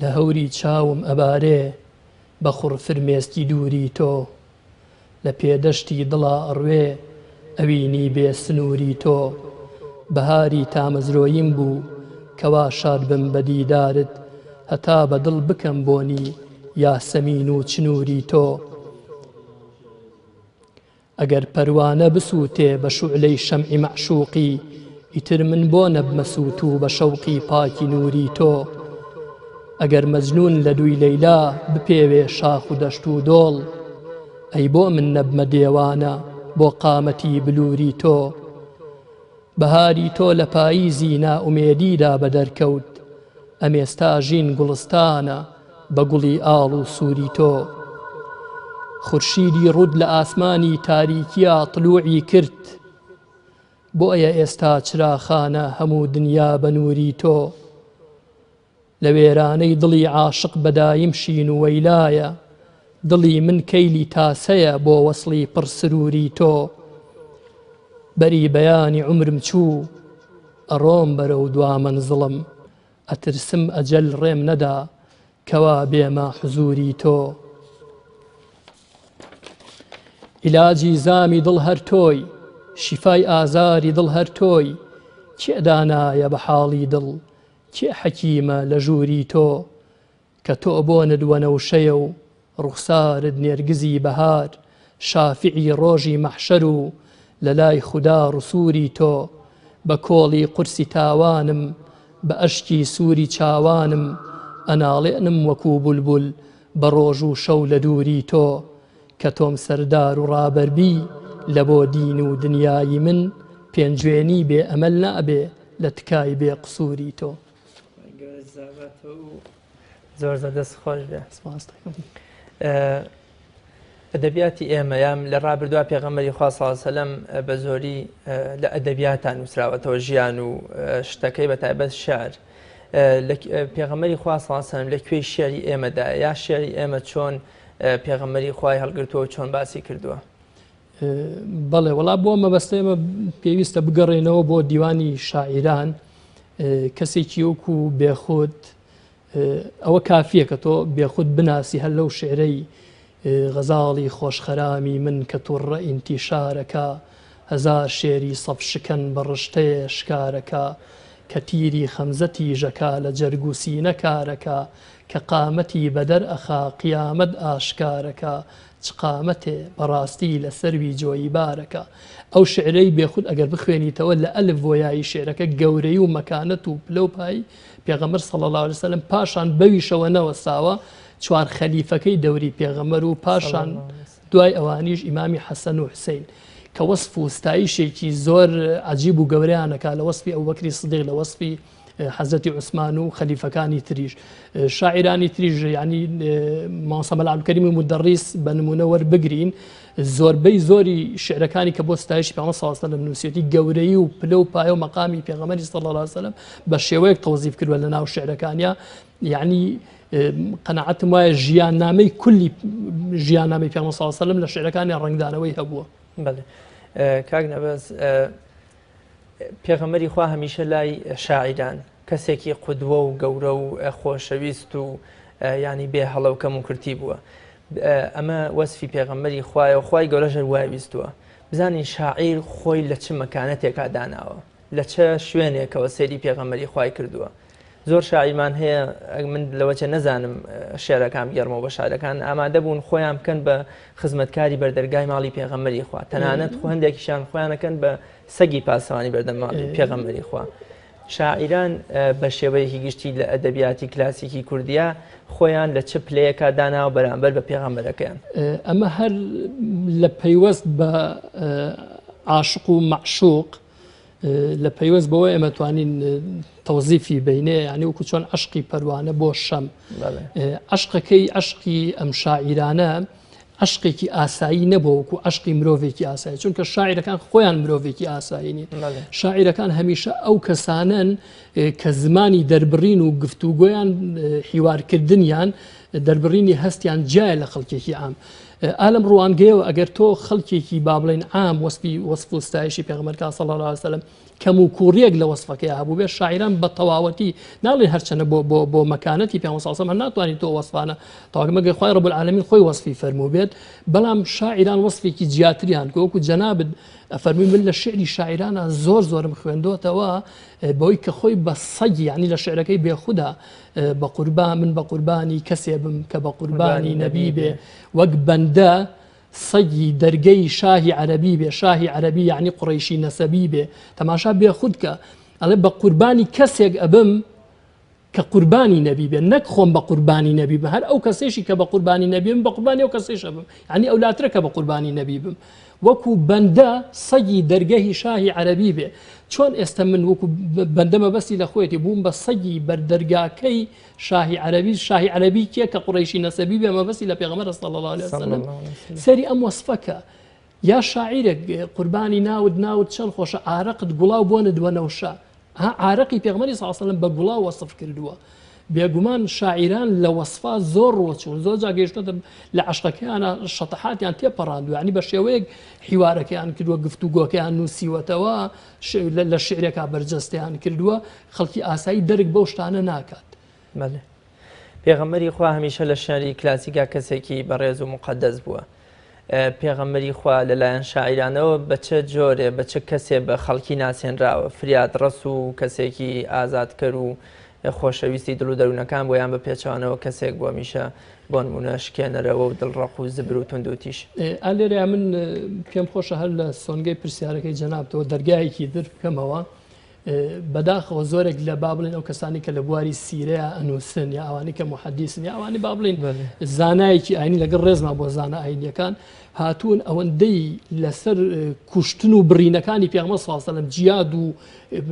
لە هەوری چاوم ئەبارێ بە خوڕ فرمێسکی دووری تۆ. لە پێدەشتی دڵا ئەڕوێ ئەوینی بێ سنووری تۆ بەهاری تامەزرۆییم بوو کەوا شاد بم بە دیدارت. هەتا بە دڵ بکەم بۆنی یاسەمین و چنووری تۆ. ئەگەر پەروانە بسووتێ بە شوعلەی شەمعی مەعشووقی، ئیتر من بۆ نەبمە سووتوو بە شەوقی پاکی نووری تۆ؟ ئەگەر مەجنوون لە دووی لەیلا بپێوێ شاخ و دەشت و دۆڵ، ئەی بۆ من نەبمە دێوانە بۆ قامەتی بلووری تۆ؟ بەهاری تۆ لە پاییزی نائومێدیدا بەدەرکەوت، ئەمێستا ژین گوڵستانە بە گوڵی ئاڵ و سووری تۆ. خورشیدی ڕووت لە ئاسمانی تاریکیا طلوعی کرد، بۆیە ئێستا چراخانە هەموو دنیا بە نووری تۆ. لە وێرانەی دڵی عاشق بە دایم شین و وەیلایە، دڵی من کەیلی تاسەیە بۆ وەسڵی پڕ سرووری تۆ. بەری بەیانی عومرم چوو، ئەڕۆم بەرەو دوا مەنزڵم، ئەترسم ئەجەل ڕێم نەدا کەوا بێمە حزووری تۆ. عیلاجی زامی دڵ هەر تۆی، شیفای ئازاری دڵ هەر تۆی، کێ دانایە بە حاڵی دڵ، کێ حەکیمە لە ژووری تۆ؟ کە تۆ بۆنت وەنەوشەیە و ڕوخسارت نێرگزی بەهار، شافیعی ڕۆژی مەحشەر و لە لای خودا ڕسووری تۆ، بە کۆڵی قورسی تاوانم، بە ئەشکی سووری چاوانم، ئەناڵێنم وەکوو بولبول بە ڕۆژ و شەو لە دووری تۆ. کە تۆم سەردار و ڕابەر بی لە بۆ دین و دنیای من، پێنجوێنی بێ ئەمەل نابێ لە تکای بێ قسووری تۆ. زۆر زۆر دەست خۆش بێ. ئەدەبیاتی ئێمە یان لە ڕابردووە پێغەمبەری خوا صلی الله علیه وسلم بە زۆری لە ئەدەبیاتا نووسراوەتەوە ژیان و شتەکەی بە تایبەت شعر پێغەمبەری خوا صلی الله علیه وسلم لە کوێی شعری ئێمەدا یا شعری ئێمە چۆن پێغەمبەری خوای هەڵگرتووە و چۆن باسی کردووە؟ بەڵێ وەڵا بۆ مەبەستە ئێمە پێویستە بگەڕێنەوە بۆ دیوانی شاعیران کەسێکی وەکو بێخود ئەوە کافیە کە تۆ بێخود بناسی هەر لەو شعرەی غەزاڵی خۆشخەرامی من کە توڕە ئینتیشارەکە هەزار شێری سەف شکەن بە ڕشتەیە شکارەکە کە تیری خەمزە تیژەکە لە جەرگ و سینە کارەکە کە قامەتی بەدەر ئەخا قیامەت ئاشکارەکە چ قامەتێ بەڕاستی لە سەروی جۆیی بارەکە. ئەو شیعرەی بێخود ئەگەر بخوێنیتەوە لە ئەلف بۆ یایی شیعرەکە گەورەی و مەکانەت و پلە و پای پێغەمبەر صلی اللە علیە وسلم پاشان بەویشەوە نەوەستاوە چوار خەلیفەکەی دەوری پێغەمبەر و پاشان دوای ئەوانیش ئیمامی حەسەن و حوسەین کە وەسف و ستایشێکی زۆر عەجیب و گەورەیان ئەکا لە وەسفی ئەبوبەکری سدیق لە وەسفی حەزرەتی عوسمان و خەلیفەکانی تریش شاعیرانی تریش ینی مامۆستا مەلا عەبدولکەریمی مودەڕیس بە نمونە وەربگرین زۆربەی زۆری شعرەکانی کە بۆ ستایشی پێغەمبەر صلی الله علیه و سلم نووسیەتی گەورەی و پلە و پایە و مەقامی پێغەمبەری صلی الله علیه و سلم بە شێوەیەک تەوزیف کردوە لە ناو شعرەکانیا یعنی قەناعەتم وایە ژیاننامەی کولی ژیاننامەی پێغەمبەر صلی الله علیه و سلم لە شعرەکانی ڕەنگدانەوەی هەبووە. بەڵێ کاک نەبەز پێغەمبەری خوا هەمیشە لای شاعیران کەسێکی قودوە و گەورە و خۆشەویست و ینی بێ هەڵە و کەم و کورتی بووە ئەمە وەسفی پێغەمبەری خوایە و خوای گەورەش هەر وای ویستووە بزانین شاعیر خۆی لە چ مەکانەتێکا داناوە لە چ شوێنێکەوە سەیری پێغەمبەری خوای کردووە زۆر شاعیرمان هەیە من لەوەچە نەزانم شعرەکان بگێڕمەوە بە شاعرەکان ئامادە بوون خۆیان بکەن بە خزمەتکاری بەردەرگای ماڵی پێغەمبەری خوا تەنانەت خۆ هەندێکیشیان خۆیانەکەن بە سەگی پاسەوانی بەردەم ماڵی پێغەمبەری خوا شاعیران بە شێوەیەکی گشتی لە ئەدەبیاتی کلاسیکی کوردیا خۆیان لە چ پلەیەکا داناوە بەرامبەر بە پێغەمبەرەکەیان؟ ئەمە هەر لە پەیوەست بە عاشق و مەعشوق لە پەیوەست بەوە ئێمە توانین تەوزیفی بینێ یعنی وەکو چۆن عەشقی پەروانە بۆ شەم عەشقەکەی عەشقی ئەم شاعیرانە عەشقێکی ئاسایی نەبووە وەکو عەشقی مرۆڤێکی ئاسایی چونکە شاعیرەکان خۆیان مرۆڤێکی ئاسایی نین شاعیرەکان هەمیشە ئەو کەسانەن کە زمانی دەربڕین و گفتوگۆیان حیوارکردنیان دەربڕینی هەستیان جیایە لە خەڵکێکی عام ئالم ڕوانگەیەوە ئەگەر تۆ خەڵکێکی با بڵێن عام وەسپی وەسف و ستایشی پێغەمبەر کا صلی الله علیه وسلم. کەموکووڕیەک لە وەسفەکەیا هەبووبێ شاعیران بە تەواوەتی ناڵێن هەرچەنە بۆ بۆ بۆ مەکانەتی پێغەمبەر صلی الله علیه و سلم ناتوانین تۆ وەسفانە تەواوی مەگەر خوای رب العالمین خۆی وەسفی فەرمووبێت بەڵام شاعیران وەسفێکی جیاتریان کە وەکو جەنابت ئەفەرمووی من لە شعری شاعیرانە زۆر زۆرم خوێندۆتەوە بەوەی کە خۆی بە سەگی یعنی لە شعرەکەی بێخودا بە قوربان من بە قوربانی کەسێ بم کە بە قوربانی نەبی بێ وەک بەندە سەگی دەرگەی شاهی عەرەبی بێ، شاهی عەرەبی یەعنی قوڕەیشی نەسەبی بێ، تەماشا بێخود کە، ئەڵێ بە قوربانی کەسێک ئەبم کە قوربانی نەبی بێ، نەک خۆم بە قوربانی نەبی بم، هەر ئەو کەسێشی کە بە قوربانی نەبی بم بە قوربانی ئەو کەسێش ئەبم، یەعنی ئەولاترە کە بە قوربانی نەبی بم. وەکو بەندە سەگی دەرگەهی شاهی عەرەبی بێ، چۆن ئێستە من وەکو بەندە مەبەستی لە خۆیەتی بووم بە سەگی بەردەرگاکەی شاهی عەرەبی شاهی عەرەبی کێ کە قوڕەیشی نەسەبی بێ مەبەستی لە پێغەمبەر صلی الله علیه وسلم سەری ئەم وەسفەکە یا شاعیرێک قوربانی ناوت ناوت چەند خۆشە ئارەقت گوڵاو بۆنت وەنەوشە ها عارەقی پێغەمبەری صلی الله علیه وسلم بە گوڵاو وەسف کردووە بێگومان شاعیران لە وەسفا زۆر ڕۆچوون زۆر جا گەیشتۆتە لە عەشقەکەیانە شەتەحاتیان تێپەڕاندووە یعنی بە شێوەیەک حیوارەکەیان کردووە گفتوگۆکەیان نووسیوەتەوە لە شعرێکا بەرجەستەیان کردووە خەڵکی ئاسایی دەرک بەو شتانە ناکات. بەلێ. پێغەمبەری خوا هەمیشە لە شعری کلاسیکا کەسێکی بەڕێز و موقەدەس بووە. پێغەمبەری خوا لەلایەن شاعیرانەوە بە چ جۆرێ بە چ کەسێ بە خەڵکی ناسێنراوە؟ فریادڕەس و کەسێکی ئازادکەر و خۆشەویستی دڵ و دەروونەکان بووە یان بە پێچەوانەوە کەسێک بووە هەمیشە بۆ نموونە شکێنەرەوە و دڵڕەق و زبر و توندوتیژ؟ ئا لێرەیا من پێم خۆشە هەر لە سۆنگەی پرسیارەکەی جەنابتەوە دەرگایەکی در بکەمەوە. بەداخەوە زۆرێک لە با بڵێن ئەو کەسانی کە لە بواری سیرەیە ئەنووسن یا ئەوانی کە محەدیسن یا ئەوانی با بڵێن زانایەکی ئاینی لەگەڵ ڕێزما بۆ زانە ئاینیەکان هاتوون ئەوەندەی لەسەر کوشتن و بڕینەکانی پێغەمبەر صلی الله علیه و سلم جیاد و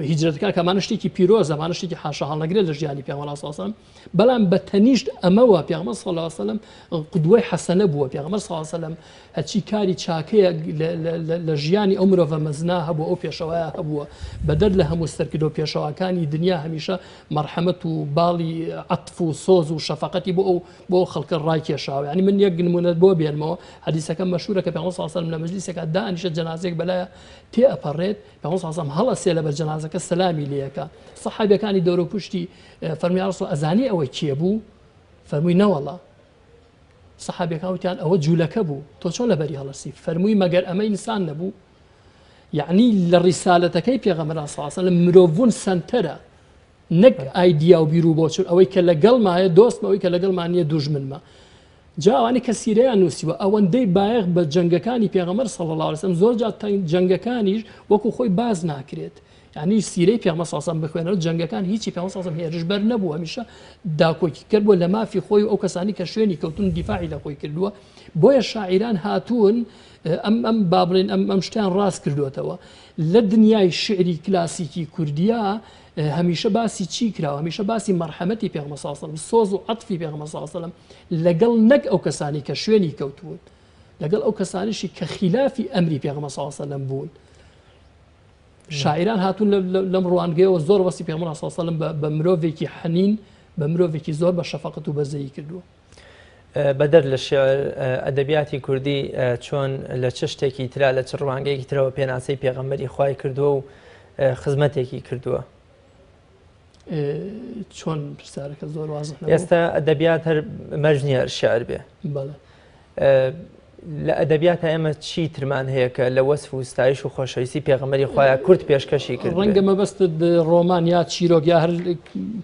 هیجرەتەکان کەمانە شتێکی پیرۆزە ئەمانە شتێکی حاشا هەڵنەگرێت لە ژیانی پێغەمبەر صلی الله علیه و سلم بەڵام بە تەنیشت ئەمەوە پێغەمبەر صلی الله علیه و سلم قدوەی حەسەنە بووە پێغەمبەر صلی الله علیه و سلم هەرچی کاری چاکەیە لە ژیانی ئەو مرۆڤە مەزنا هەبوو ئەو پێشەوایە هەبووە بەدەر لە هەموو سەرکردە و پێشەواکانی دنیا هەمیشە مەرحەمەت و باڵی عەتف و سۆز و شەفەقەتی بۆ ئەو بۆ خەڵکە ڕایکێشاوە یعنی من یەک نمونەت بۆ بێنمەوە حەدیسەکە مەشهورە کە پێغەمبەر صلی الله علیه و سلم لە مەجلیسێکا دانیشە جەنازەیەک بەلایە تێ ئەپەڕێت پێغەمبەر صلی الله علیه و سلم هەڵەسێ لەبەر جەنازەکە سەلامی لێ ئەکا سەحابیەکانی دەورو پشتی فەرمووی یا رسول ئەزانی ئەوە کێ بوو؟ فەرمووی نەوەڵا. سەحابیەکان وتیان ئەوە جوولەکە بوو تۆ چۆن لەبەری هەڵەسی؟ فەرمووی مەگەر ئەمە ئینسان نەبوو؟ یعنی لە ڕیسالەتەکەی پێغەمبەران صلی الله علیه و سلم مرۆڤبوون سەنتەرە نەک ئایدیا و بیر و بۆچون ئەوەی کە لەگەڵمایە دۆستمە ئەوەی کە لەگەڵمان نییە دوژمنمە جا ئەوانەی کە سیرەیان نووسیوە ئەوەندەی بایەخ بە جەنگەکانی پێغەمبەر صلی الله علیه و سلم زۆر جار جەنگەکانیش وەکو خۆی باس ناکرێت یعنی سیرەی پێغەمبەر صلی الله علیه و سلم بخوێنەوە جەنگەکان هیچی پێغەمبەر صلی الله علیه و سلم هێرشبەر نەبوو هەمیشە داکۆکیکەر بووە لە مافی خۆی و ئەو کەسانی کە شوێنی کەوتون دیفاعی لە خۆی کردووە بۆیە شاعیران هاتوون ئەم ئەم با بڵێن ئەم ئەم شتیان ڕاست کردوێتەوە لە دنیای شعری کلاسیکی کوردیا هەمیشە باسی چی کراوە هەمیشە باسی مەرحەمەتی پێغەمبەر صلی الله علیه و سلم سۆز و عەتفی پێغەمبەر صلی الله علیه و سلم لەگەڵ نەک ئەو کەسانی کە شوێنی کەوتبوون لەگەڵ ئەو کەسانیشی کە خلافی ئەمری پێغەمبەر صلی الله علیه و سلم بوون شاعیران هاتوون لەم ڕوانگەیەوە زۆر وەسی پێغەمبەر صلی الله علیه و سلم بە مرۆڤێکی حەنین بە مرۆڤێکی زۆر بە شەفەقەت و بەزەیی کردووە. بەدەر لە شیعر، ئەدەبیاتی کوردی چۆن لە چ شتێکی ترا لە چ ڕوانگەیەکی ترەوە پێناسەی پێغەمبەری خوای کردووە و خزمەتێکی کردووە؟ چۆن پرسیارەکە زۆر وازح نەبوو. ئێستا ئەدەبیات هەر مەرج نییە هەر شیعر بێ. بەڵێ. لە ئەدەبیاتە ئێمە چی ترمان هەیە کە لە وەسف و ستایش و خۆشەویستی پێغەمبەری خوایە کورد پێشکەشی کرد؟ ڕەنگە مەبەستت ڕۆمان یا چیرۆک یا هەر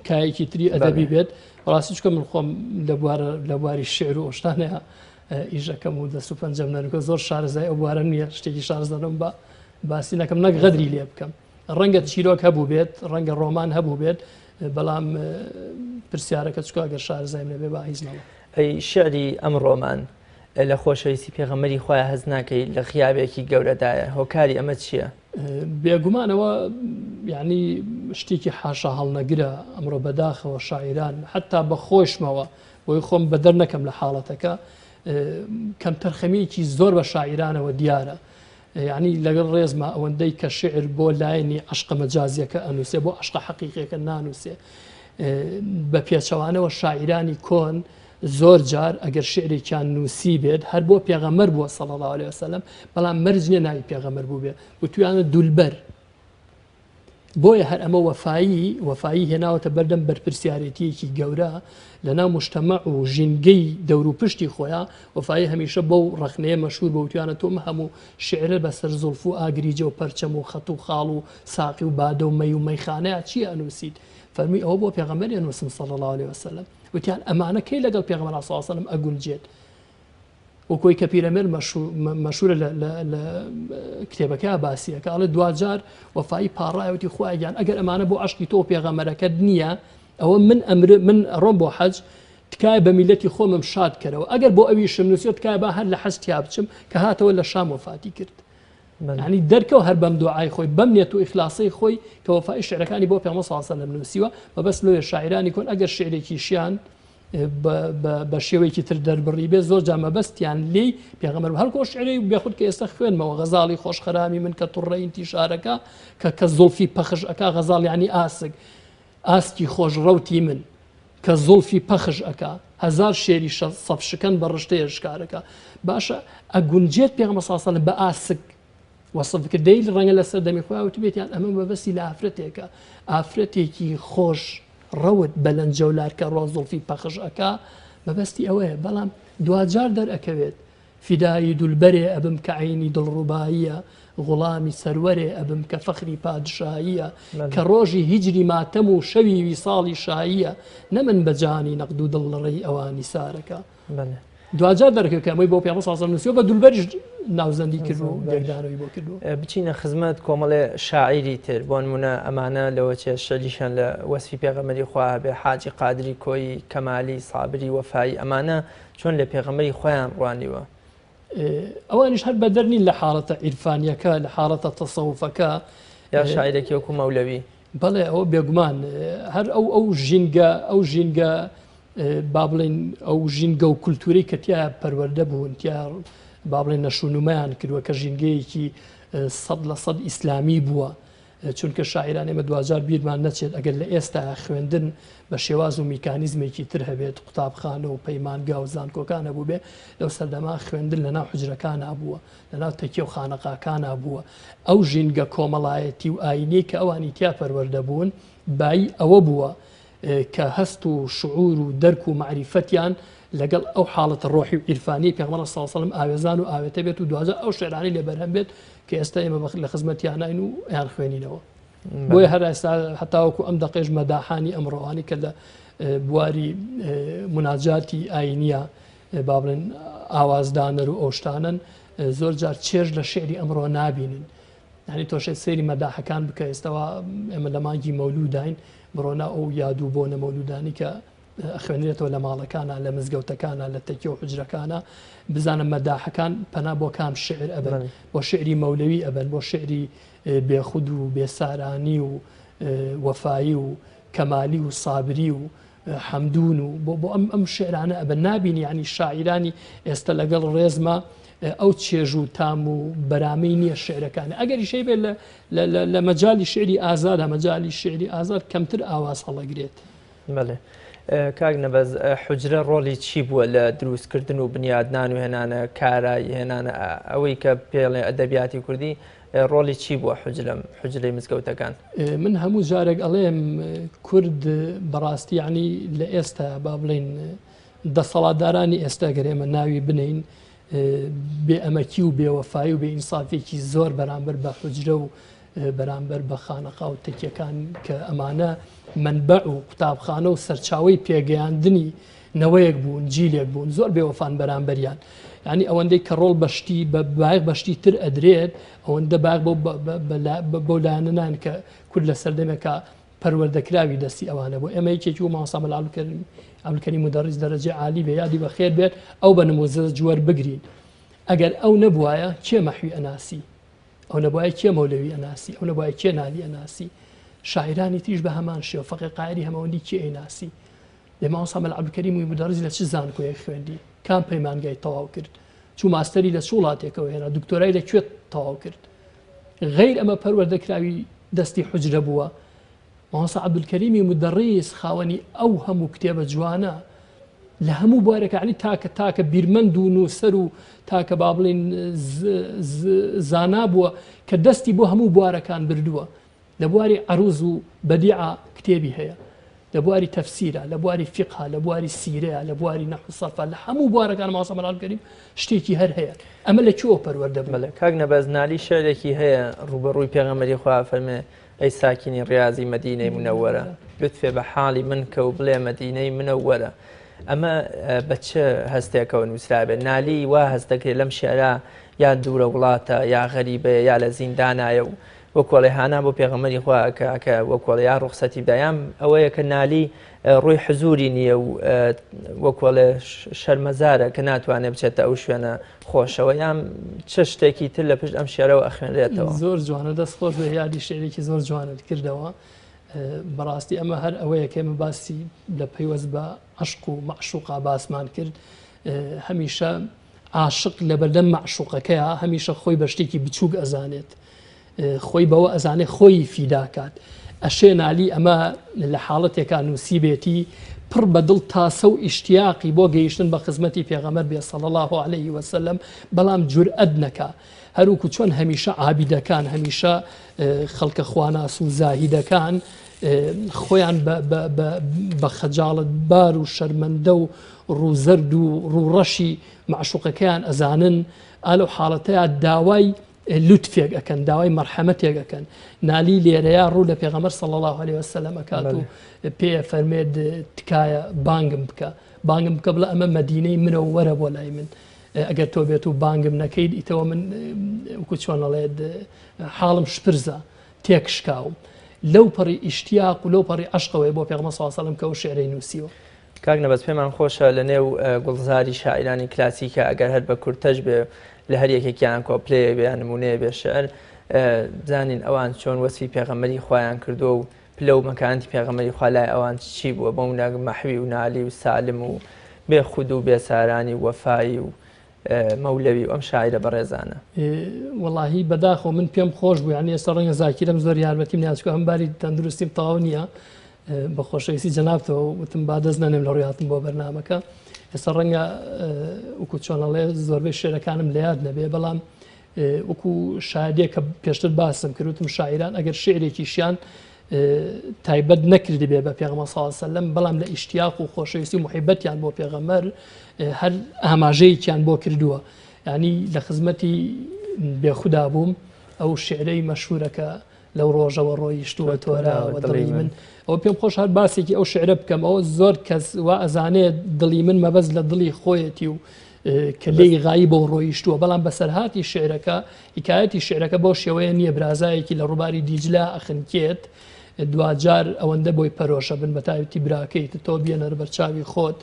کایەکی تری ئەدەبی بێت بەڕاستی چکە من خۆم لە بوارە لە بواری شعر و ئەو شتانەیە ئیشەکەم و دەست و پەنجەم نەرکە زۆر شارەزای ئەو بوارە نییە شتێکی شارەزانم بە باسی نەکەم نەک غەدری لێ بکەم ڕەنگە چیرۆک هەبوو بێت ڕەنگە ڕۆمان هەبوو بێت بەڵام پرسیارەکە چکە ئەگەر شارەزایم نەبێ با هیچ نەڵێم. ئەی شعری ئەمڕۆمان لە خۆشەویستی پێغەمبەری خوایە هەست ناکەی لە غیابێکی گەورەدایە هۆکاری ئەمە چییە؟ بێگومان ئەوە یعنی شتێکی حاشا هەڵنەگرە ئەمڕۆ بەداخەوە شاعیران حتا بە خۆشمەوە بۆی خۆم بەدەر نەکەم لە حاڵەتەکە کەمتەرخەمیەکی زۆر بە شاعیرانەوە دیارە یعنی لەگەڵ ڕێزما ئەوەندەی کە شعر بۆ لایەنی عشقە مەجازیەکە ئەنووسێ بۆ عشقە حەقیقیەکە نانووسێ بە پێچەوانەوە شاعیرانی کۆن زۆر جار ئەگەر شعرێکیان نووسی بێت هەر بۆ پێغەمبەر بووە صلی اللە علیه وسلم بەڵام مەرج نییە ناوی پێغەمبەر بووبێ وتویانە دولبەر. بۆیە هەر ئەمە وەفایی وەفایی هێناوەتە بەردەم بەرپرسیارێتییەکی گەورە لەناو موجتەمەع و ژینگەی دەوروپشتی خۆیا، وەفایی هەمیشە بەو ڕەخنەیە مەشهوور بووە وتویانە تۆ ئەم هەموو شیعرە بەسەر زوڵف و ئاگریجە و پەرچەم و خەت و خاڵ و ساقی و بادە و مەی و مەیخانەیا چییە ئەنووسیت؟ فەرمووی ئەوە بۆ پێغەمبەری ئەنووسم صلی اللە علیە وسلم. وتیان ئەمانە کەی لەگەڵ پێغەمبەر صلی اللە علیە وسلم ئەگونجێت؟ وەک ئەوەی کە پیرەمێرد مەشهورە لە کتێبەکە باسی ئەکا ئەڵێ دواجار وەفایی پاڕایە وتی خوایە گیان ئەگەر ئەمانە بۆ عەشقی تۆ و پێغەمبەرەکەت نییە ئەوە من ئەمر من ئەڕۆم بۆ حەج تکایە بە میلەتی خۆمم شاد کەرەوە ئەگەر بۆ ئەویشم نووسیوە تکایە با هەر لە حەج تیا بچم کە هاتەوە لە شام وەفاتی کرد ینی دەرکەوت هەر بەم دوعای خۆی بەم نێت و ئیخلاسەی خۆی کە وەفای شعرەکانی بۆ پێغەمبەر صلی الله علیه و سلم نووسیوە مەبەست لۆیە شاعرانی کۆن ئەگەر شعرێکیشیان بە شێوەیەکی تر دەربڕی بێ زۆر جا مەبەستیان لێی پێغەمبەر هەر کۆ شعری بێخود کە ئێستا خوێنمەوە غەزاڵی خۆشخەرامی من کە توڕە ئینتیشارەکە کە کە زوڵفی پەخش ئەکا غەزاڵ یعنی ئاسک ئاسکی خۆش ڕوتی من کە زوڵفی پەخش ئەکا هەزار شێری سەف شکەن بە ڕشتەیە شکارەکە باشە ئەگونجێت پێغەمبەر صلی الله علیه و سلم بە ئاسک وەسف کرد دەیل ڕەنگە لە سەردەمی خۆیان وتبێتیان ئەمە مەبەستی لە ئافرەتێکە ئافرەتێکی خۆش ڕەوت بە لەنجەولار کە ڕۆ زوڵفی پەخش ئەکا مەبەستی ئەوەیە بەڵام دواجار دەرئەکەوێت فیدایی دولبەرێ ئەبم کە عەینی دڵڕوباییە غوڵامی سەروەرێ ئەبم کە فەخری پادشاییە کە ڕۆژی هیجری ماتەم و شەوی ویساڵی شاییە نە من بە جانی نەقد و دڵ لە ڕێی ئەوانی سارەکە. دواجار دەرکەوت کە ئەمەی بۆ پێغەمبەر صلی اللە علیه و سلم نووسیوە بە دولبەریش ناوزەندی کرد و لێکدانەوەی بۆ کردووە. بچینە خزمەت کۆمەڵێ شاعیری تر بۆ نمونە ئەمانە لەوە چێ شعریشیان لە وەسفی پێغەمبەری خوا هەبێ حاجی قادری کۆیی کەمالی سابری وەفایی ئەمانە چۆن لە پێغەمبەری خۆیان ڕوانیوە؟ ئەوانیش هەر بەدەر نین لە حاڵەتە عیرفانیەکە لە حاڵەتە تەسەوفەکە. یا شاعیرێکی وەکو مەولەوی. بەڵێ ئەوە بێگومان هەر ئەو ئەو ژینگە ئەو ژینگە با بڵێین ئەو ژینگە و کولتوورەی کە تیا پەروەردە بوون تیا با بڵێن نەشونمایان کردووە کە ژینگەیەکی 100% ئیسلامی بووە چونکە شاعیران ئێمە دواجار بیرمان نەچێت ئەگەر لە ئێستا خوێندن بە شێواز و میکانیزمێکی تر هەبێت قوتابخانە و پەیمانگا و زانکۆکان هەبوو بێ لەو سەردەما خوێندن لەناو حجرەکانە بووە لەناو تەکیە و خانەقاکانە بووە ئەو ژینگە کۆمەڵایەتی و ئاینی کە ئەوانی تیا پەروەردە بوون بایی ئەوە بووە کە هەست و شعور و دەرک و مەعریفەتیان لەگەڵ ئەو حاڵەتە ڕۆحی و عیرفانیەی پێغەمبەر صلی اللە علیە و سلم ئاوێزان و ئاوێتە بێت و دواجار ئەو شعرانەی لێ بەرهەم بێت کە ئێستا ئێمە لە خزمەتیانین و ئەیان خوێنینەوە بۆیە هەر ئێستا هەتاوەکو ئەم دەقێش مەداحانی ئەمڕۆوانی کە لە بواری مناجاتی ئاینیە با بڵێن ئاوازدانەر و ئەو شتانەن زۆر جار چێژ لە شعری ئەمڕۆ نابینن یانی تۆ شێت سەیری مەداحەکان بکە ئێستاوا ئێمە لە مانگی مەولوداین بڕۆنە ئەو یاد و بۆنە مەولودانی کە ئەخوێنرێتەوە لە ماڵەکانە لە مزگەوتەکانە لە تەکیە و حجرەکانە بزانە مەداحەکان پەنا بۆ کام شعر ئەبن بۆ شعری مەولەوی ئەبن بۆ شعری بێخود و بێسارانی و وەفایی و کەمالی و سابری و حەمدون و بۆ بۆ ئەم ئەم شعرانە ئەبن نابینی یعنی شاعیرانی ئێستا لەگەڵ ڕێزما ئەو چێژ و تام و بەرامەی نییە شعرەکانی ئەگەر شەی بێت لە مەجای شعری ئازاد مەجای شعری ئازاد کەمتر ئاواز هەڵەگرێت. بەڵێ کاک نەبەز حجرە ڕۆڵی چی بووە لە دروستکردن و بنیادنان و هێنانە کارای هێنانە ئەوەی کە پێڵێ ئەدەبیاتی کوردی ڕۆڵی چی بووە حوجرەم حوجرەی مزگەوتەکان؟ من هەموو جارێک ئەڵێم کورد بەڕاستی یعنی لە ئێستا با بڵین دەسەڵاتدارانی ئێستا گەر ئێمە ناوی بنین بێ ئەمەکی و بێوەفایی و بێ ئینسافێکی زۆر بەرامبەر بە حجرە و بەرامبەر بە خانەقا و تەکیەکان کە ئەمانە منبەع و قوتابخانە و سەرچاوی پێگەیاندنی نەوەیەک بوون، جیلێک بوون، زۆر بێوەفان بەرامبەریان. یانی ئەوەندەی کە ڕۆڵ بە شتی بە بایەخ بە شتی تر ئەدرێت، ئەوەندە بایەخ بەو بەو لایەنە نان کە کورد لە سەردەمێکا پەروەردەکراوی دەستی ئەوانە بوو. ئێمە یەکێکی و مامۆستا مەلا عەبدولکەریم مودەڕیس دەرەجەی عالی بێ یادی بەخێر بێت ئەو بە نموزەج وەربگرین. ئەگەر ئەو نەبوایە کێ مەحوی ئەناسی؟ ئەو نەبوایە کێ مەولەوی ئەناسی؟ ئەو نەبوایە کێ نالی ئەناسی؟ شاعیرانی تریش بە هەمان شێوە، فەقێ قایری هەمەوەندی کێ ئەیناسی؟ دەی مامۆستا مەلا عەبدولکەریم مودەڕیس لە چ زانکۆیەک خوێندی؟ کام پەیمانگای تەواو کرد؟ چوو ماستەری لە چ وڵاتێکەوە هێنا؟ دکتۆرای لە کوێ تەواو کرد؟ غەیر ئەمە پەروەردەکراوی دەستی حوجرە بووە. مامۆستا عەبدولکەریمی مودەڕیس خاوەنی ئەو هەموو کتێبە جوانە لە هەموو بوارێکا یعنی تاکە تاکە بیرمەند و نووسەر و تاکە با بڵین زانا بووە کە دەستی بۆ هەموو بوارەکان بردووە. لە بواری عەروز و بەدیعا کتێبی هەیە، لە بواری تەفسیرا، لە بواری فیقها، لە بواری سیرەیا، لە بواری نەحو سەرفا، لە هەموو بوارەکان مامۆستا مەلا عەبدولکەریم شتێکی هەر هەیە. ئەمە لە کوێوە پەروەردە بوو؟ بەڵێ کاک نەبەز نالی شعرێکی هەیە ڕووبەڕووی پێغەمبەری خوا ئەفەرمێ ئەی ساکینی ڕیازی مەدینەی منەوەرە لوتفێ بە حاڵی من کە و بڵێ مەدینەی منەوەرە ئەمە بە چ هەستێکەوە نووسرابێ نالی وا هەست دەکرێت لەم شعرە یا دوورە وڵاتە یا غەریبەیە یا لە زیندانایە و وەکۆڵێ هانا بۆ پێغەمبەری خوا ئەکا کە وەکۆڵێ یا ڕوخسەتی بدا یان ئەوەیە کە نالی ڕووی حزوری نییە و وەکۆڵێ شەرمەزارە کە ناتوانێت بچێتە ئەو شوێنە خۆشەوە یان چ شتێکی تر لە پشت ئەم شێرەوە ئەخوێنرێتەوە. زۆر جوانە دەست خۆش بێ یادی شعرێکی زۆر جوانت کردەوە بەڕاستی ئەمە هەر ئەوەیە کە ئێمە باسی لە پەیوەست بە عەشق و مەعشوقا باسمان کرد هەمیشە عاشق لەبەردەم مەعشوقەکەیا هەمیشە خۆی بە شتێکی بچووک ئەزانێت خۆی بەوە ئەزانێت خۆی فیداکات ئەشێ نالی ئەمە لە حاڵەتێکا نووسیبێتی پڕ بە دڵ تاسە و ئیشتیاقی بۆ گەیشتن بە خزمەتی پێغەمبەر بێ صلی الله علیه وسلم بەڵام جورئەت نەکا هەروکو چۆن هەمیشە عابیدەکان هەمیشە خەڵکە خواناس و زاهیدەکان خۆیان بە خەجاڵەت بار و شەرمەندە و ڕووزەرد و ڕووڕەشی مەعشوقەکەیان ئەزانن، ئا لەو حاڵەتەیا داوای لوتفێک ئەکەن، داوای مەرحەمەتێک ئەکەن. نالی لێرەیا ڕوو لە پێغەمبەر صلی اللە علیە وسلم ئەکات و پێ ئەفەرمێت تکایە بانگم بکە، بانگم بکە بڵێ ئەمە مەدینەی منە و وەرە بۆ لای من، ئەگەر تۆ بێت و بانگم نەکەیت ئیتەوە من وەکو چۆن ئەڵێت حاڵم شپرزە، تێکشکاوم. لەو پەڕی ئیشتیاق و لەو پەڕی عەشقەوەیە بۆ پێغەمبەر صلی اللە علیە وسلم کە ئەو شیعرەی نووسیوە. کاک نەبەز پێمان خۆشە لە نێو گوڵزاری شاعیرانی کلاسیکە ئەگەر هەر بە کورتەش بێ لە هەر یەکێکیان کۆپلەیەک بێ یان نموونەیە بێ شعر بزانین ئەوان چۆن وەسفی پێغەمبەری خوایان کردووە و پلە و مەکانەتی پێغەمبەری خوا لای ئەوان چی بووە بۆ منە مەحوی و نالی و سالم و بێ خود و بێسارانی و وەفایی و مەولەوی و ئەم شاعیرە بەڕێزانە. وەڵاهی بەداخەوە من پێم خۆش بوو یانی ئێستا ڕەنگە زاکیرەم زۆر یارمەتیم نیا چونکە ئەم باری تەندروستیم تەواو نییە بە خۆشەویستی جەنابتەوە وتم با دەست نەنێم لە ڕووی هاتم بۆ بەرنامەکە ئێستا ڕەنگە وەکو چۆن ئەڵێ زۆربەی شعرەکانم لە یاد نەبێ بەڵام وەکو شادێک کە پێشتر باسم کرد وتم شاعیران ئەگەر شعرێکیشیان تایبەت نەکردبێ بە پێغەمبەر صلی الله علیه وسلم بەڵام لە ئیشتیاق و خۆشەویستی و محیبەتیان بۆ پێغەمبەر هەر ئاماژەیەکیان بۆ کردووە یعنی لە خزمەتی بێخودا بووم ئەو شعرەی مەشهورەکە لەو ڕۆژەوە ڕۆیشتووە تۆراوە دڵی من ئەو پێم خۆش هەر باسێکی ئەو شعرە بکەم ئەوە زۆر کەس وا ئەزانێت دڵی من مەبەست لە دڵی خۆیەتی و کە لێی غایبە و ڕۆیشتووە بەڵام بەسەرهاتی شعرەکە حیکایەتی شعرەکە بەو شێوەیە نییە برازایەکی لە ڕووباری دیجلە ئەخنکێت دواجار ئەوەندە بۆی پەرۆشە بن بەتایبەتی براکەیت تۆ بێنەر بەرچاوی خۆت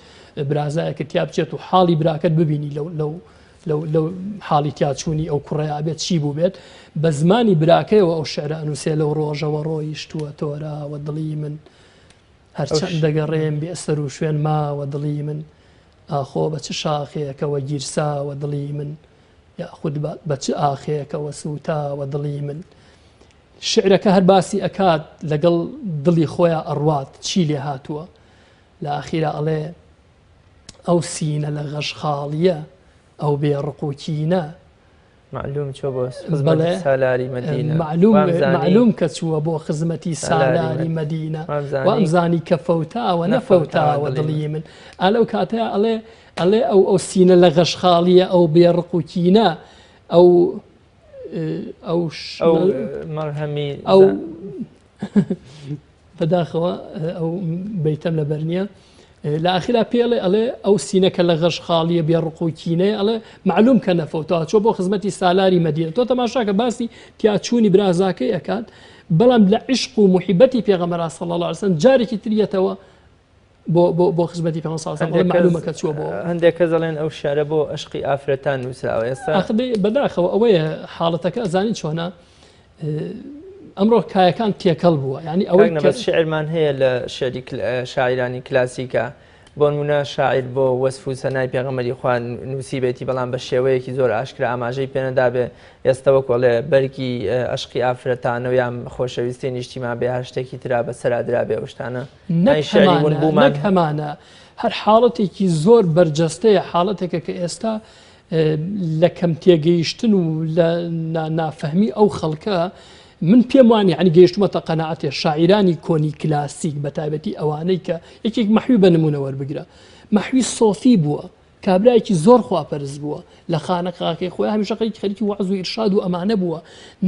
برازایەکە تیا بچێت و حاڵی براکەت ببینی لەو لەو لەو لەو حاڵی تیاچوونی ئەو کوڕەیا بێت چی بوو بێت بە زمانی براکەیەوە ئەو شعرە ئەنووسێ لەو ڕۆژەوە ڕۆیشتووە تۆراوە دڵی من هەرچەند دەگەڕێم بێ سەر و شوێن ماوە دڵی من ئاخۆ بە چ شاخێکەوە گیرساوە دڵی من یاخود بە چ ئاخێکەوە سووتاوە دڵی من شعرەکە هەر باسی ئەکات لەگەڵ دڵی خۆیان ئەڕوات چی لێ هاتووە لە ئاخیرا ئەڵێ ئەو سینە لە غەش خاڵیە ئەو بێ ڕق و کینە. مەعلوم چوە بۆ خزمەتی سالاری مەدینە. مەعلوم کە چووە بۆ خزمەتی سالاری مەدینە وامزانی کە فەوتاوە نەفەوتاوە دڵی من ئا لەو کاتەیا ئەڵێ ئەڵێ ئەو ئەو سینە لە غەش خاڵیە ئەو بێ ڕق و کینە ئەو ئەو مەرهەمی ئەو بەداخەوە ئەو بەیتەم لەبەر نییە لە ئاخرا پێڵێ ئەڵێ ئەو سینە کە لە غەش خاڵیە بێ ڕق و کینەیە ئەڵێ معلوم کە نەفەوتەوە چۆ بۆ خزمەتی سالاری مەدینە تۆ تەماشاکە باسی تیاچوونی برازاکەی ئەکات بەڵام لە عشق و محیبەتی پێغەمبەر صلی الله علیه وسلم جارێکی تریەتەوە بۆ بۆ بۆ خزمەتی پێغەمبەر صلی الله علیه وسلم معلومە کە چووە بۆ هەندێک کەس دەڵێن ئەو شعرە بۆ عشقی ئافرەتان نووسراوە ئێستا بەداخەوە ئەوەیە حاڵەتەکە ئەزانی چۆنە ئەمڕۆ کایەکان تێکەڵ بووە ینی ئەوەی نەبەس شعرمان هەیە لە شعری شاعیرانی کلاسیکە بۆ نمونە شاعیر بۆ وەسف و سەنای پێغەمبەری خوا نووسیبێتی بەڵام بە شێوەیەکی زۆر ئاشکرا ئاماژەی پێنەدابێ ئێستا وەک ئەڵێ بەرگی ئەشقی ئافرەتانە و یان خۆشەویستی نیشتیمان بێ هەر شتێکی ترا بەسەرا درابێ ئەو شتانە نەک شعری ون هەمانە بوومان نەک هەمانە هەر حاڵەتێکی زۆر بەرجەستەیە حاڵەتێکە کە ئێستا لە کەم تێگەیشتن و لە نافەهمی ئەو خەڵکە من پێم وانیە یانی گەیشتومەتە قەناعەتێ شاعیرانی کۆنی کلاسیک بە تایبەتی ئەوانەی کە یەکێک مەحوی بە نمونە وەربگرە مەحوی سۆفی بووە کابرایەکی زۆر خواپەرست بووە لە خانەقاکەی خۆی هەمیشە خەریکی خەریکی وەعز و ئیرشاد و ئەمانە بووە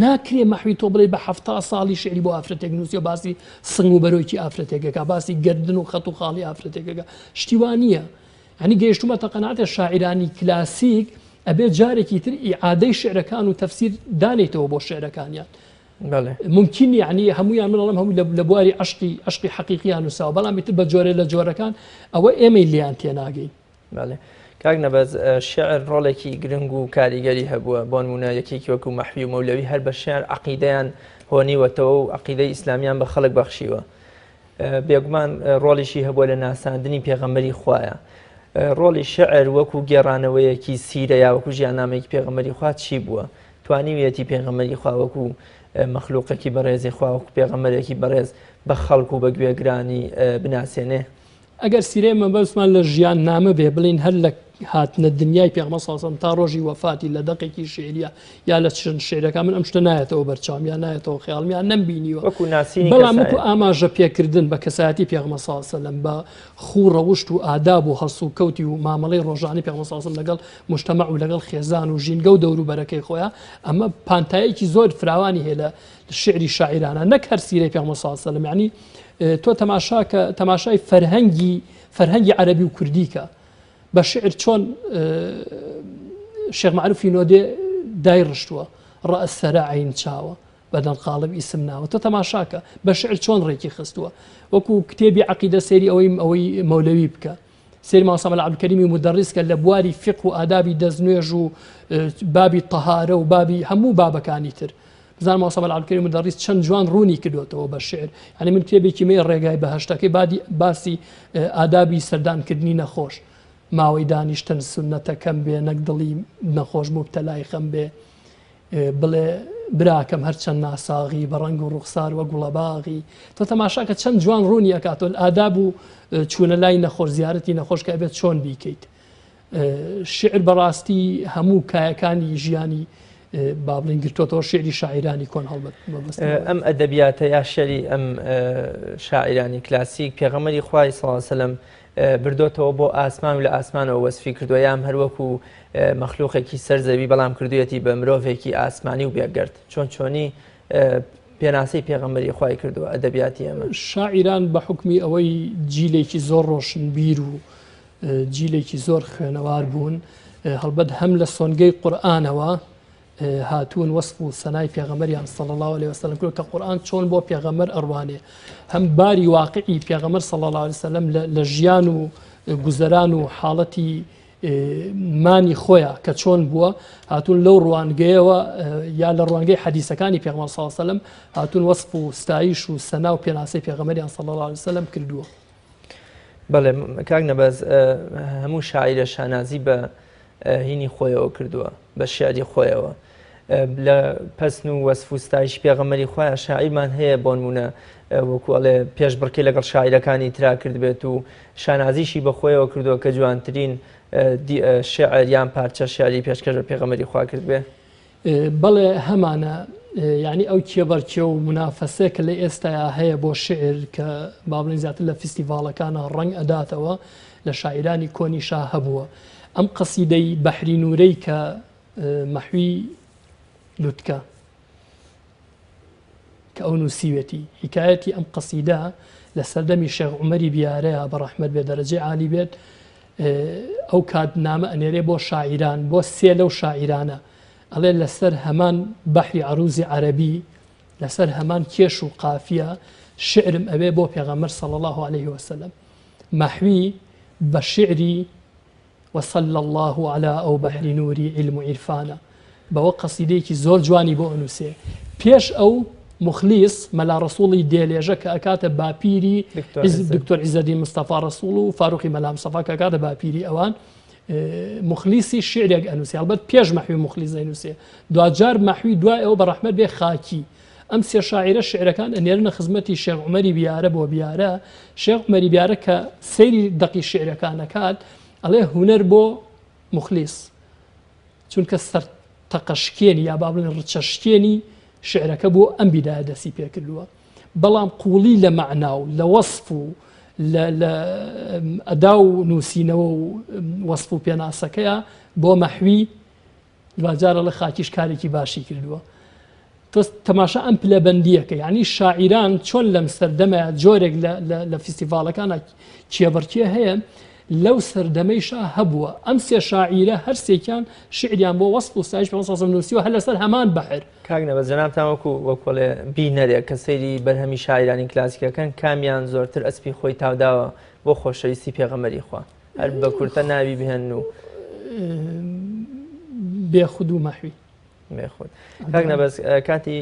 ناکرێ مەحوی تۆ بڵێ بە 70 ساڵی شعری بۆ ئافرەتێک نووسیوە باسی سنگ و بەرۆکی ئافرەتێکەکە باسی گردن و خەت و خاڵی ئافرەتێکەکە شتی وا نییە یانی گەیشتومەتە قەناعەتێ شاعیرانی کلاسیک ئەبێ جارێکی تر ئیعادەی شعرەکان و تەفسیر دانێیتەوە بۆ شعرەکانیان. بەڵێ. مومکین نیە یانی هەموویان من ئەڵێم هەموو لە بواری عەشقی عەشقی حەقیقیان نووساوە بەڵام ئیتر بە جۆرێ لە جۆرەکان ئەوە ئێمەی لێیان تێناگەین. بەڵێ کاک نەبەز شعر ڕۆڵێکی گرنگ و کاریگەری هەبووە بۆ نموونە یەکێکی وەکو مەحوی و مەولەوی هەر بە شعر عەقیدەیان هۆنیوەتەوە و عەقیدەی ئیسلامیان بە خەڵک بەخشیوە. بێگومان ڕۆڵیشی هەبووە لە ناساندنی پێغەمبەری خوایە. ڕۆڵی شعر وەکو گێڕانەوەیەکی سیرە یا وەکو ژیاننامەیەکی پێغەمبەری خوا چی بووە؟ توانیویەتی پێغەمبەری خوا وەکو مەخلوقێکی بەڕێزی خوا وەکو پێغەمبەرێکی بەڕێز بە خەڵک و بە گوێگرانی بناسێنێ؟ ئەگەر سیرەی مەبەستمان لە ژیاننامە بێ بڵێین هەر لە هاتنە دنیای پێغەمبەر صلی اللە علیه و سلم تا ڕۆژی وەفاتی لە دەقێکی شیعریە یا لە چەند شیعرەکان من ئەم شتە نایەتەوە بەرچاوم یا نایەتەوە خەیاڵم یا نەمبینیوە وەکو ناسینی بەڵام وەکو کەسایەتی. ئاماژە پێکردن بە کەسایەتی پێغەمبەر صلی اللە علیه و سلم بە خوو ڕەوشت و ئاداب و هەڵسوکەوتی و مامەڵەی ڕۆژانەی پێغەمبەر صلی اللە علیه و سلم لەگەڵ موجتەمەع و لەگەڵ خێزان و ژینگە و دەوروبەرەکەی خۆیا ئەمە پانتایەکی زۆر فراوانی هەیە لە شیعری شاعیرانە نەک هەر سیرەی پێغەمبەر صلی اللە علیه و سلم یعنی تۆ تەماشاکە تەماشای فەرهەنگی فەرهەنگی عەرەبی و کوردی کە بە شعر چۆن شێخ معروفی نۆدێ دای ڕشتووە ڕەئس سەرە عین چاوە بەدەن قاڵب ئیسم ناوە تۆ تەماشاکە بە شعر چۆن ڕێکی خستووە وەکو کتێبی عقیدە سێری ئەوەی ئەوەی مەولەوی بکە سێری مامۆستا مەلا عەبدولکەریمی مودەڕیس کە لە بواری فیقه و ئادابی دەستنوێژ و بابی تەهارە و بابی هەموو بابەکانی تر بزان مامۆستا مەلا عەبدولکەریم مودەڕیس چەند جوان ڕوونی کردوێتەوە بە شعر یعنی من کتێبێکی مێ ڕێگای بەهشتەکەی بادی باسی ئادابی سەردانکردنی نەخۆش ماوەی دانیشتن سوننەتەکەم بێ نەک دڵی نەخۆش موبتەلای خەم بێ بڵێ براکەم هەرچەند ناساغی بە ڕەنگ و ڕوخسار وە گوڵەباغی تۆ تەماشاکە چەند جوان ڕوونی ئەکاتۆ ئاداب و چوونە لای نەخۆش زیارەتی نەخۆش کە ئەبێت چۆن بیکەیت شعر بەڕاستی هەموو کایەکانی ژیانی با بڵین گرتوتەوە شعری شاعیرانی کۆن هەڵبەت ئەم ئەدەبیاتە یا شعری ئەم شاعیرانی کلاسیک پێغەمەری خوای سەڵسەلم بردۆتەوە بۆ ئاسمان و لە ئاسمانەوە وەسفی کردووە یام هەر وەکو مەخلوقێکی سەر زەوی بەڵام کردوویەتی بە مرۆڤێکی ئاسمانی و بێگەرد چۆن چۆنی پێناسەی پێغەمبەری خوای کردووە ئەدەبیاتی ئەمە. شاعیران بە حوکمی ئەوەی جیلێکی زۆر ڕۆشنبیر و جیلێکی زۆر خوێنەوار بوون هەڵبەت هەم لە سۆنگەی قورئانەوە هاتوون وەسف و سەنای پێغەمبەریان صلی اللە علیە وسلم کردوە کە قورئان چۆن بۆ پێغەمبەر ئەڕوانێ هەم باری واقعی پێغەمبەر صلی اللە علیە وسلم لە ژیان و گوزەران و حاڵەتی مانی خۆیان کە چۆن بووە هاتوون لەو ڕوانگەیەوە یا لە ڕوانگەی حەدیسەکانی پێغەمبەر صلی اللە علیه وسلم هاتوون وەسف و ستایش و سەنا و پێناسەی پێغەمبەریان صلی اللە علیه وسلم کردووە. بەڵێ کاک نەبەز هەموو شاعیرە شانازی بە هینی خۆیەوە کردووە بە شعری خۆیەوە لە پەسن و وەسف و ستایشی پێغەمبەری خوایە شاعیرمان هەیە بۆ نمونە وەکو ئەڵێ پێشبڕکێ لەگەڵ شاعیرەکانی ترا کردبێت و شانازیشی بە خۆیەوە کردووە کە جوانترین شعر یان پارچە شعری پێشکەش بە پێغەمبەری خوا کردبێ. بەڵێ هەمانە یعنی ئەو کێبەرکێ و منافەسەیە کە لە ئێستایا هەیە بۆ شعر کە با بڵێین زیاتر لە فیستیڤاڵەکانە ڕەنگ ئەداتەوە لە شاعیرانی کۆنیشا هەبووە ئەم قەسیدەی بەحری نوورەی کە مەحوی لوتکە کە ئەو نووسیوێتی حکایەتی ئەم قەسیدە لە سەردەمی شێخ عومەری بیارەیە بە ڕەحمەت بێ دەرەجەی عالی بێت ئەو کات نامە ئەنێرێ بۆ شاعیران بۆ سێ لەو شاعیرانە ئەڵێ لەسەر هەمان بەحری عەروزی عەرەبی لەسەر هەمان کێش و قافیە شعرم ئەوێ بۆ پێغەمبەر صلی الله علیه وسلم مەحوی بە شعری وصلی اللە علی ئەو بحر نوری علم و عیرفانە بەوە قەسیدەیەکی زۆر جوانی بۆ ئەنووسێ پێش ئەو موخلیس مەلا ڕەسوڵی دێلێژە کە ئەکاتە باپیری دکتۆر عیزەدین مستەفا ڕەسوڵ و فاروقی مەلا مستەفا کە ئەکاتە باپیری ئەوان موخلیسی شعرێک ئەنووسێ هەڵبەت پێش مەحوی موخلیس ئەنووسێ دواجار مەحوی دوای ئەو بە ڕەحمەت بێ خاکی ئەم سێ شاعیرە شعرەکان ئەنێرنە خزمەتی شێخ عومەری بیارە بۆ بیارە، شێخ عومەری بیارە کە سەیری دەقی شعرەکان ئەکات ئەڵێ هونەر بۆ موخلیس چونکە سەر تەقە شکێنی یا با بڵێن ڕچە شکێنی شعرەکە بۆ ئەم بیدایە دەستی پێکردووە بەڵام قوڵی لە مەعنا و لە وەسف و لە ئەدا و نووسینەوە و وەسف و پێناسەکەیە بۆ مەحوی دواجار ئەڵێ خاکیش کارێکی باشی کردووە. تۆ تەماشا ئەم پلەبەندییەکە یعنی شاعیران چۆن لەم سەردەمە جۆرێک لە فیستیڤاڵەکانە کێبڕکێ هەیە لەو سەردەمەیشا هەبووە ئەم سێ شاعیرە هەر سێکیان شعریان بۆ وەسف و ستایش پێغەمبەر صلی نووسیوە هەر لەسەر هەمان بەحر. کاک نەبەز جەنابتان وەکو وەکوڵێ بینەرێک کە سەیری بەرهەمی شاعیرانی کلاسیکەکەن کامیان زۆرتر ئەسپی خۆی تاوداوە بۆ خۆشەویستی پێغەمبەری خوا؟ هەر بە کورتە ناوی بهێن و بێخود و مەحوی. بێخود. کاک نەبەز کاتی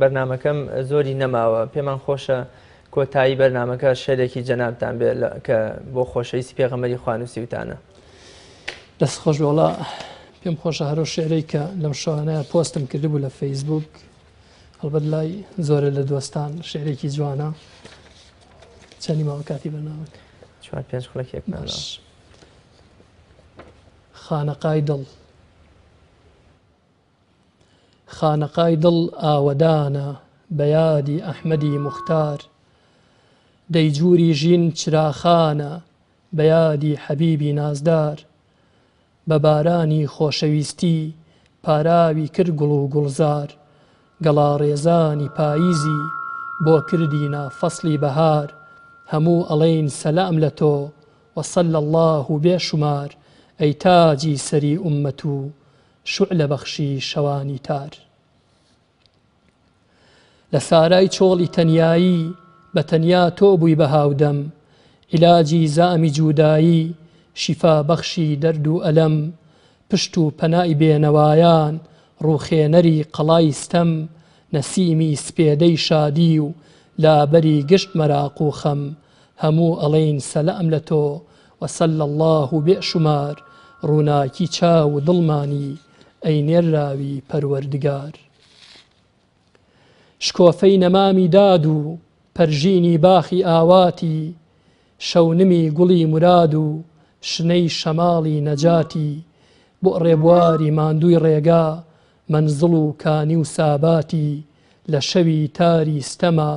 بەرنامەکەم زۆری نەماوە پێمان خۆشە کۆتایی بەرنامەکە شێرێکی جەنابتان بێ کە بۆ خۆشەویستی پێغەمبەری خوا نووسیوتانە. دەست خۆش وەڵا پێم خۆشە هەرو شعرەی کە لەم شەوانەیە پۆستم کردبوو لە فەیسبوک هەڵبەت لای زۆرە لە دۆستان شعرێکی جوانە چەندی ماوە کاتی بەرنامەکە؟ چوار پێنج خولەکێکمان ماوە. خانەقای دڵ خانەقای دڵ ئاوەدانە بە یادی ئەحمەدی موختار دەیجووری ژین چراخانە بە یادی حەبیبی نازدار بە بارانی خۆشەویستی پاراوی کرد گوڵ و گوڵزار گەڵاڕێزانی پاییزی بۆ کردینە فەسڵی بەهار هەموو ئەڵێین سەلام لە تۆ وصلی اللە بێ شومار ئەی تاجی سەری ئوممەت و شوعلە بەخشی شەوانی تار. لە سارای چۆڵی تەنیایی بە تەنیا تۆ بووی بە هاودەم عیلاجی زامی جودایی شیفا بەخشی دەرد و ئەلەم پشت و پەنای بێنەوایان ڕووخێنەری قەڵای ستەم نەسیمی سپێدەی شادی و لابەری گشت مەراق و خەم هەموو ئەڵێین سەلام لە تۆ وصلی اللە بێ شومار ڕووناکی چاو و دڵمانی ئەی نێرراوی پەروەردگار. شکۆفەی نەمامی داد و پەرژینی باخی ئاواتی شەونمی گوڵی موراد و شنەی شەماڵی نەجاتی بۆ ڕێبواری ماندووی ڕێگا مەنزڵ و کانی و ساباتی لە شەوی تاری ستەما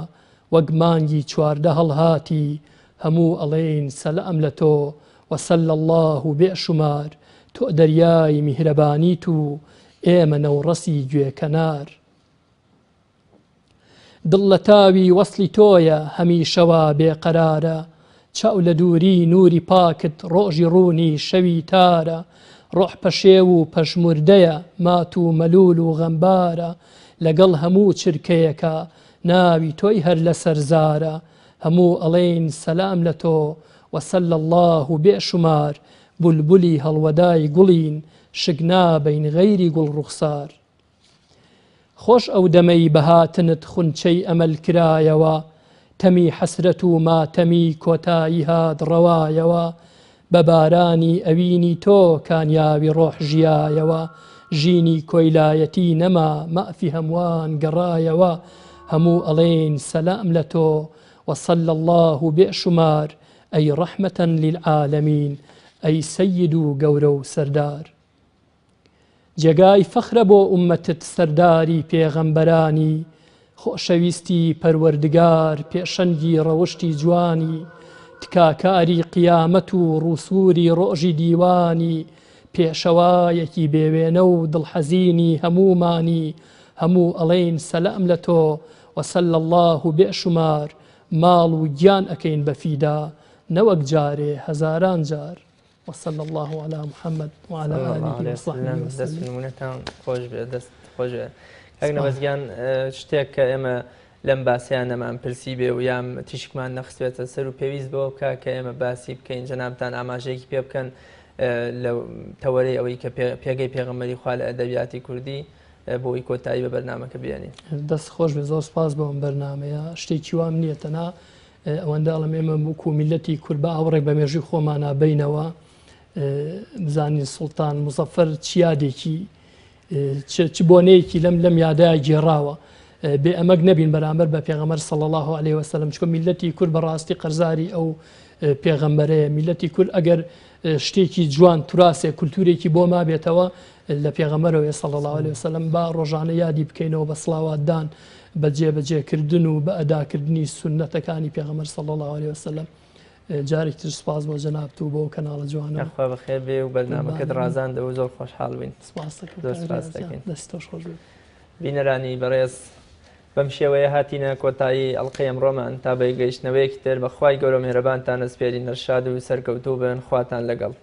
وەک مانگی 14 هەڵهاتی هەموو ئەڵێین سەلام لە تۆ وصلی اللە بێ شومار تۆ دەریای میهرەبانیت و ئێمە نەوڕەسی گوێ کەنار. دڵ لە تاوی وەسڵی تۆیە هەمیشە وا بێ قەرارە چاو لە دووری نووری پاکت ڕۆژی ڕوونی شەوی تارە ڕۆح پەشێو و پەژموردەیە مات و مەلوول و غەمبارە لەگەڵ هەموو چرکەیەکا ناوی تۆی هەر لەسەر زارە هەموو ئەڵێین سەلام لە تۆ وصلی اللە بێ شومار بولبولی هەڵوەدای گوڵین شک نابەین غەیری گوڵ ڕوخسار. خۆش ئەو دەمەی بە هاتنت خونچەی ئەمەل کرایەوە تەمی حەسرەت و ماتەمی کۆتایی هات ڕەوایەوە بە بارانی ئەوینی تۆ کانیاوی ڕۆح ژیایەوە ژینی کۆیلایەتی نەما مافی هەمووان گەڕایەوە هەموو ئەڵێین سەلام لە تۆ وصلی اللە بێ شومار ئەی ڕەحمەتەن للعالمین ئەی سەید و گەورە و سەردار. جێگای فەخرە بۆ ئوممەتت سەرداری پێغەمبەرانی خۆشەویستی پەروەردگار پێشەنگی ڕەوشتی جوانی تکاکاری قیامەت و ڕووسووری ڕۆژی دیوانی پێشەوایەکی بێوێنە و دڵحەزینی هەموومانی هەموو ئەڵێین سەلام لە تۆ وصلی اللە بێ شومار ماڵ و گیان ئەکەین بە فیدا نەوەک جارێ هەزاران جار. وصلی اللە علی محمد وعلی آله وصحبه وسلم. دەست نمونەتان خۆش بێت دەست خۆش بێت کاک نەبەز گیان شتێک کە ئێمە لەم باسیان نەمان پرسی بێ و یام تیشکمان نەخستێتە سەر و پێویست بەوە بکە کە ئێمە باسی بکەین جەنابتان ئاماژەیەکی پێ بکەن لە تەوەرەی ئەوەی کە پێگەی پێغەمبەری خوا لە ئەدەبیاتی کوردی بۆی کۆتایی بە بەرنامەکە بێنین. دەست خۆش بێ زۆر سپاس بۆ ئەم بەرنامەیە شتێکی وام نییە تەنها ئەوەندە ئەڵێم ئێمە وەکو میللەتی کورد بە ئاوڕێک بە مێژووی خۆمانا بینەوە بزانین سوڵتان مزەفەر چ یادێکی چ بۆنەیەکی لەم لەم یادە گێڕاوە. بێ ئەمەک نەبین بەرامبەر بە پێغەمبەر صلی اللە علیە وسلم چونکە میللەتی کورد بەڕاستی قەرزاری ئەو پێغەمبەرەیە میللەتی کورد ئەگەر شتێکی جوان توراسێک کولتورێکی بۆ مابێتەوە لە پێغەمبەرەوەی صلی اللە علیه وسلم با ڕۆژانە یادی بکەینەوە بە سڵاواتدان بە جێبەجێکردن و بە ئەداکردنی سوننەتەکانی پێغەمبەر صلی اللە علیه وسلم جارێکی تر سپاس بۆ جەنابت و بۆ کەناڵە جوانە. یاخوا بەخێر بێ و بەرنامەکەت ڕازاندەوە زۆر خۆشحاڵ بووین. سپاس دەکەم. زۆر سپاس دەکەین. دەست تۆش خۆش بێت. بینەرانی بەڕێز بەم شێوەیە هاتینە کۆتایی ئەڵقەی ئەمڕۆمان تا بە گەیشتنەوەیەکی تر بە خوای گەورە و میهرەبانتان ئەسپێرین هەر شاد و سەرکەوتوو بن خواتان لەگەڵ.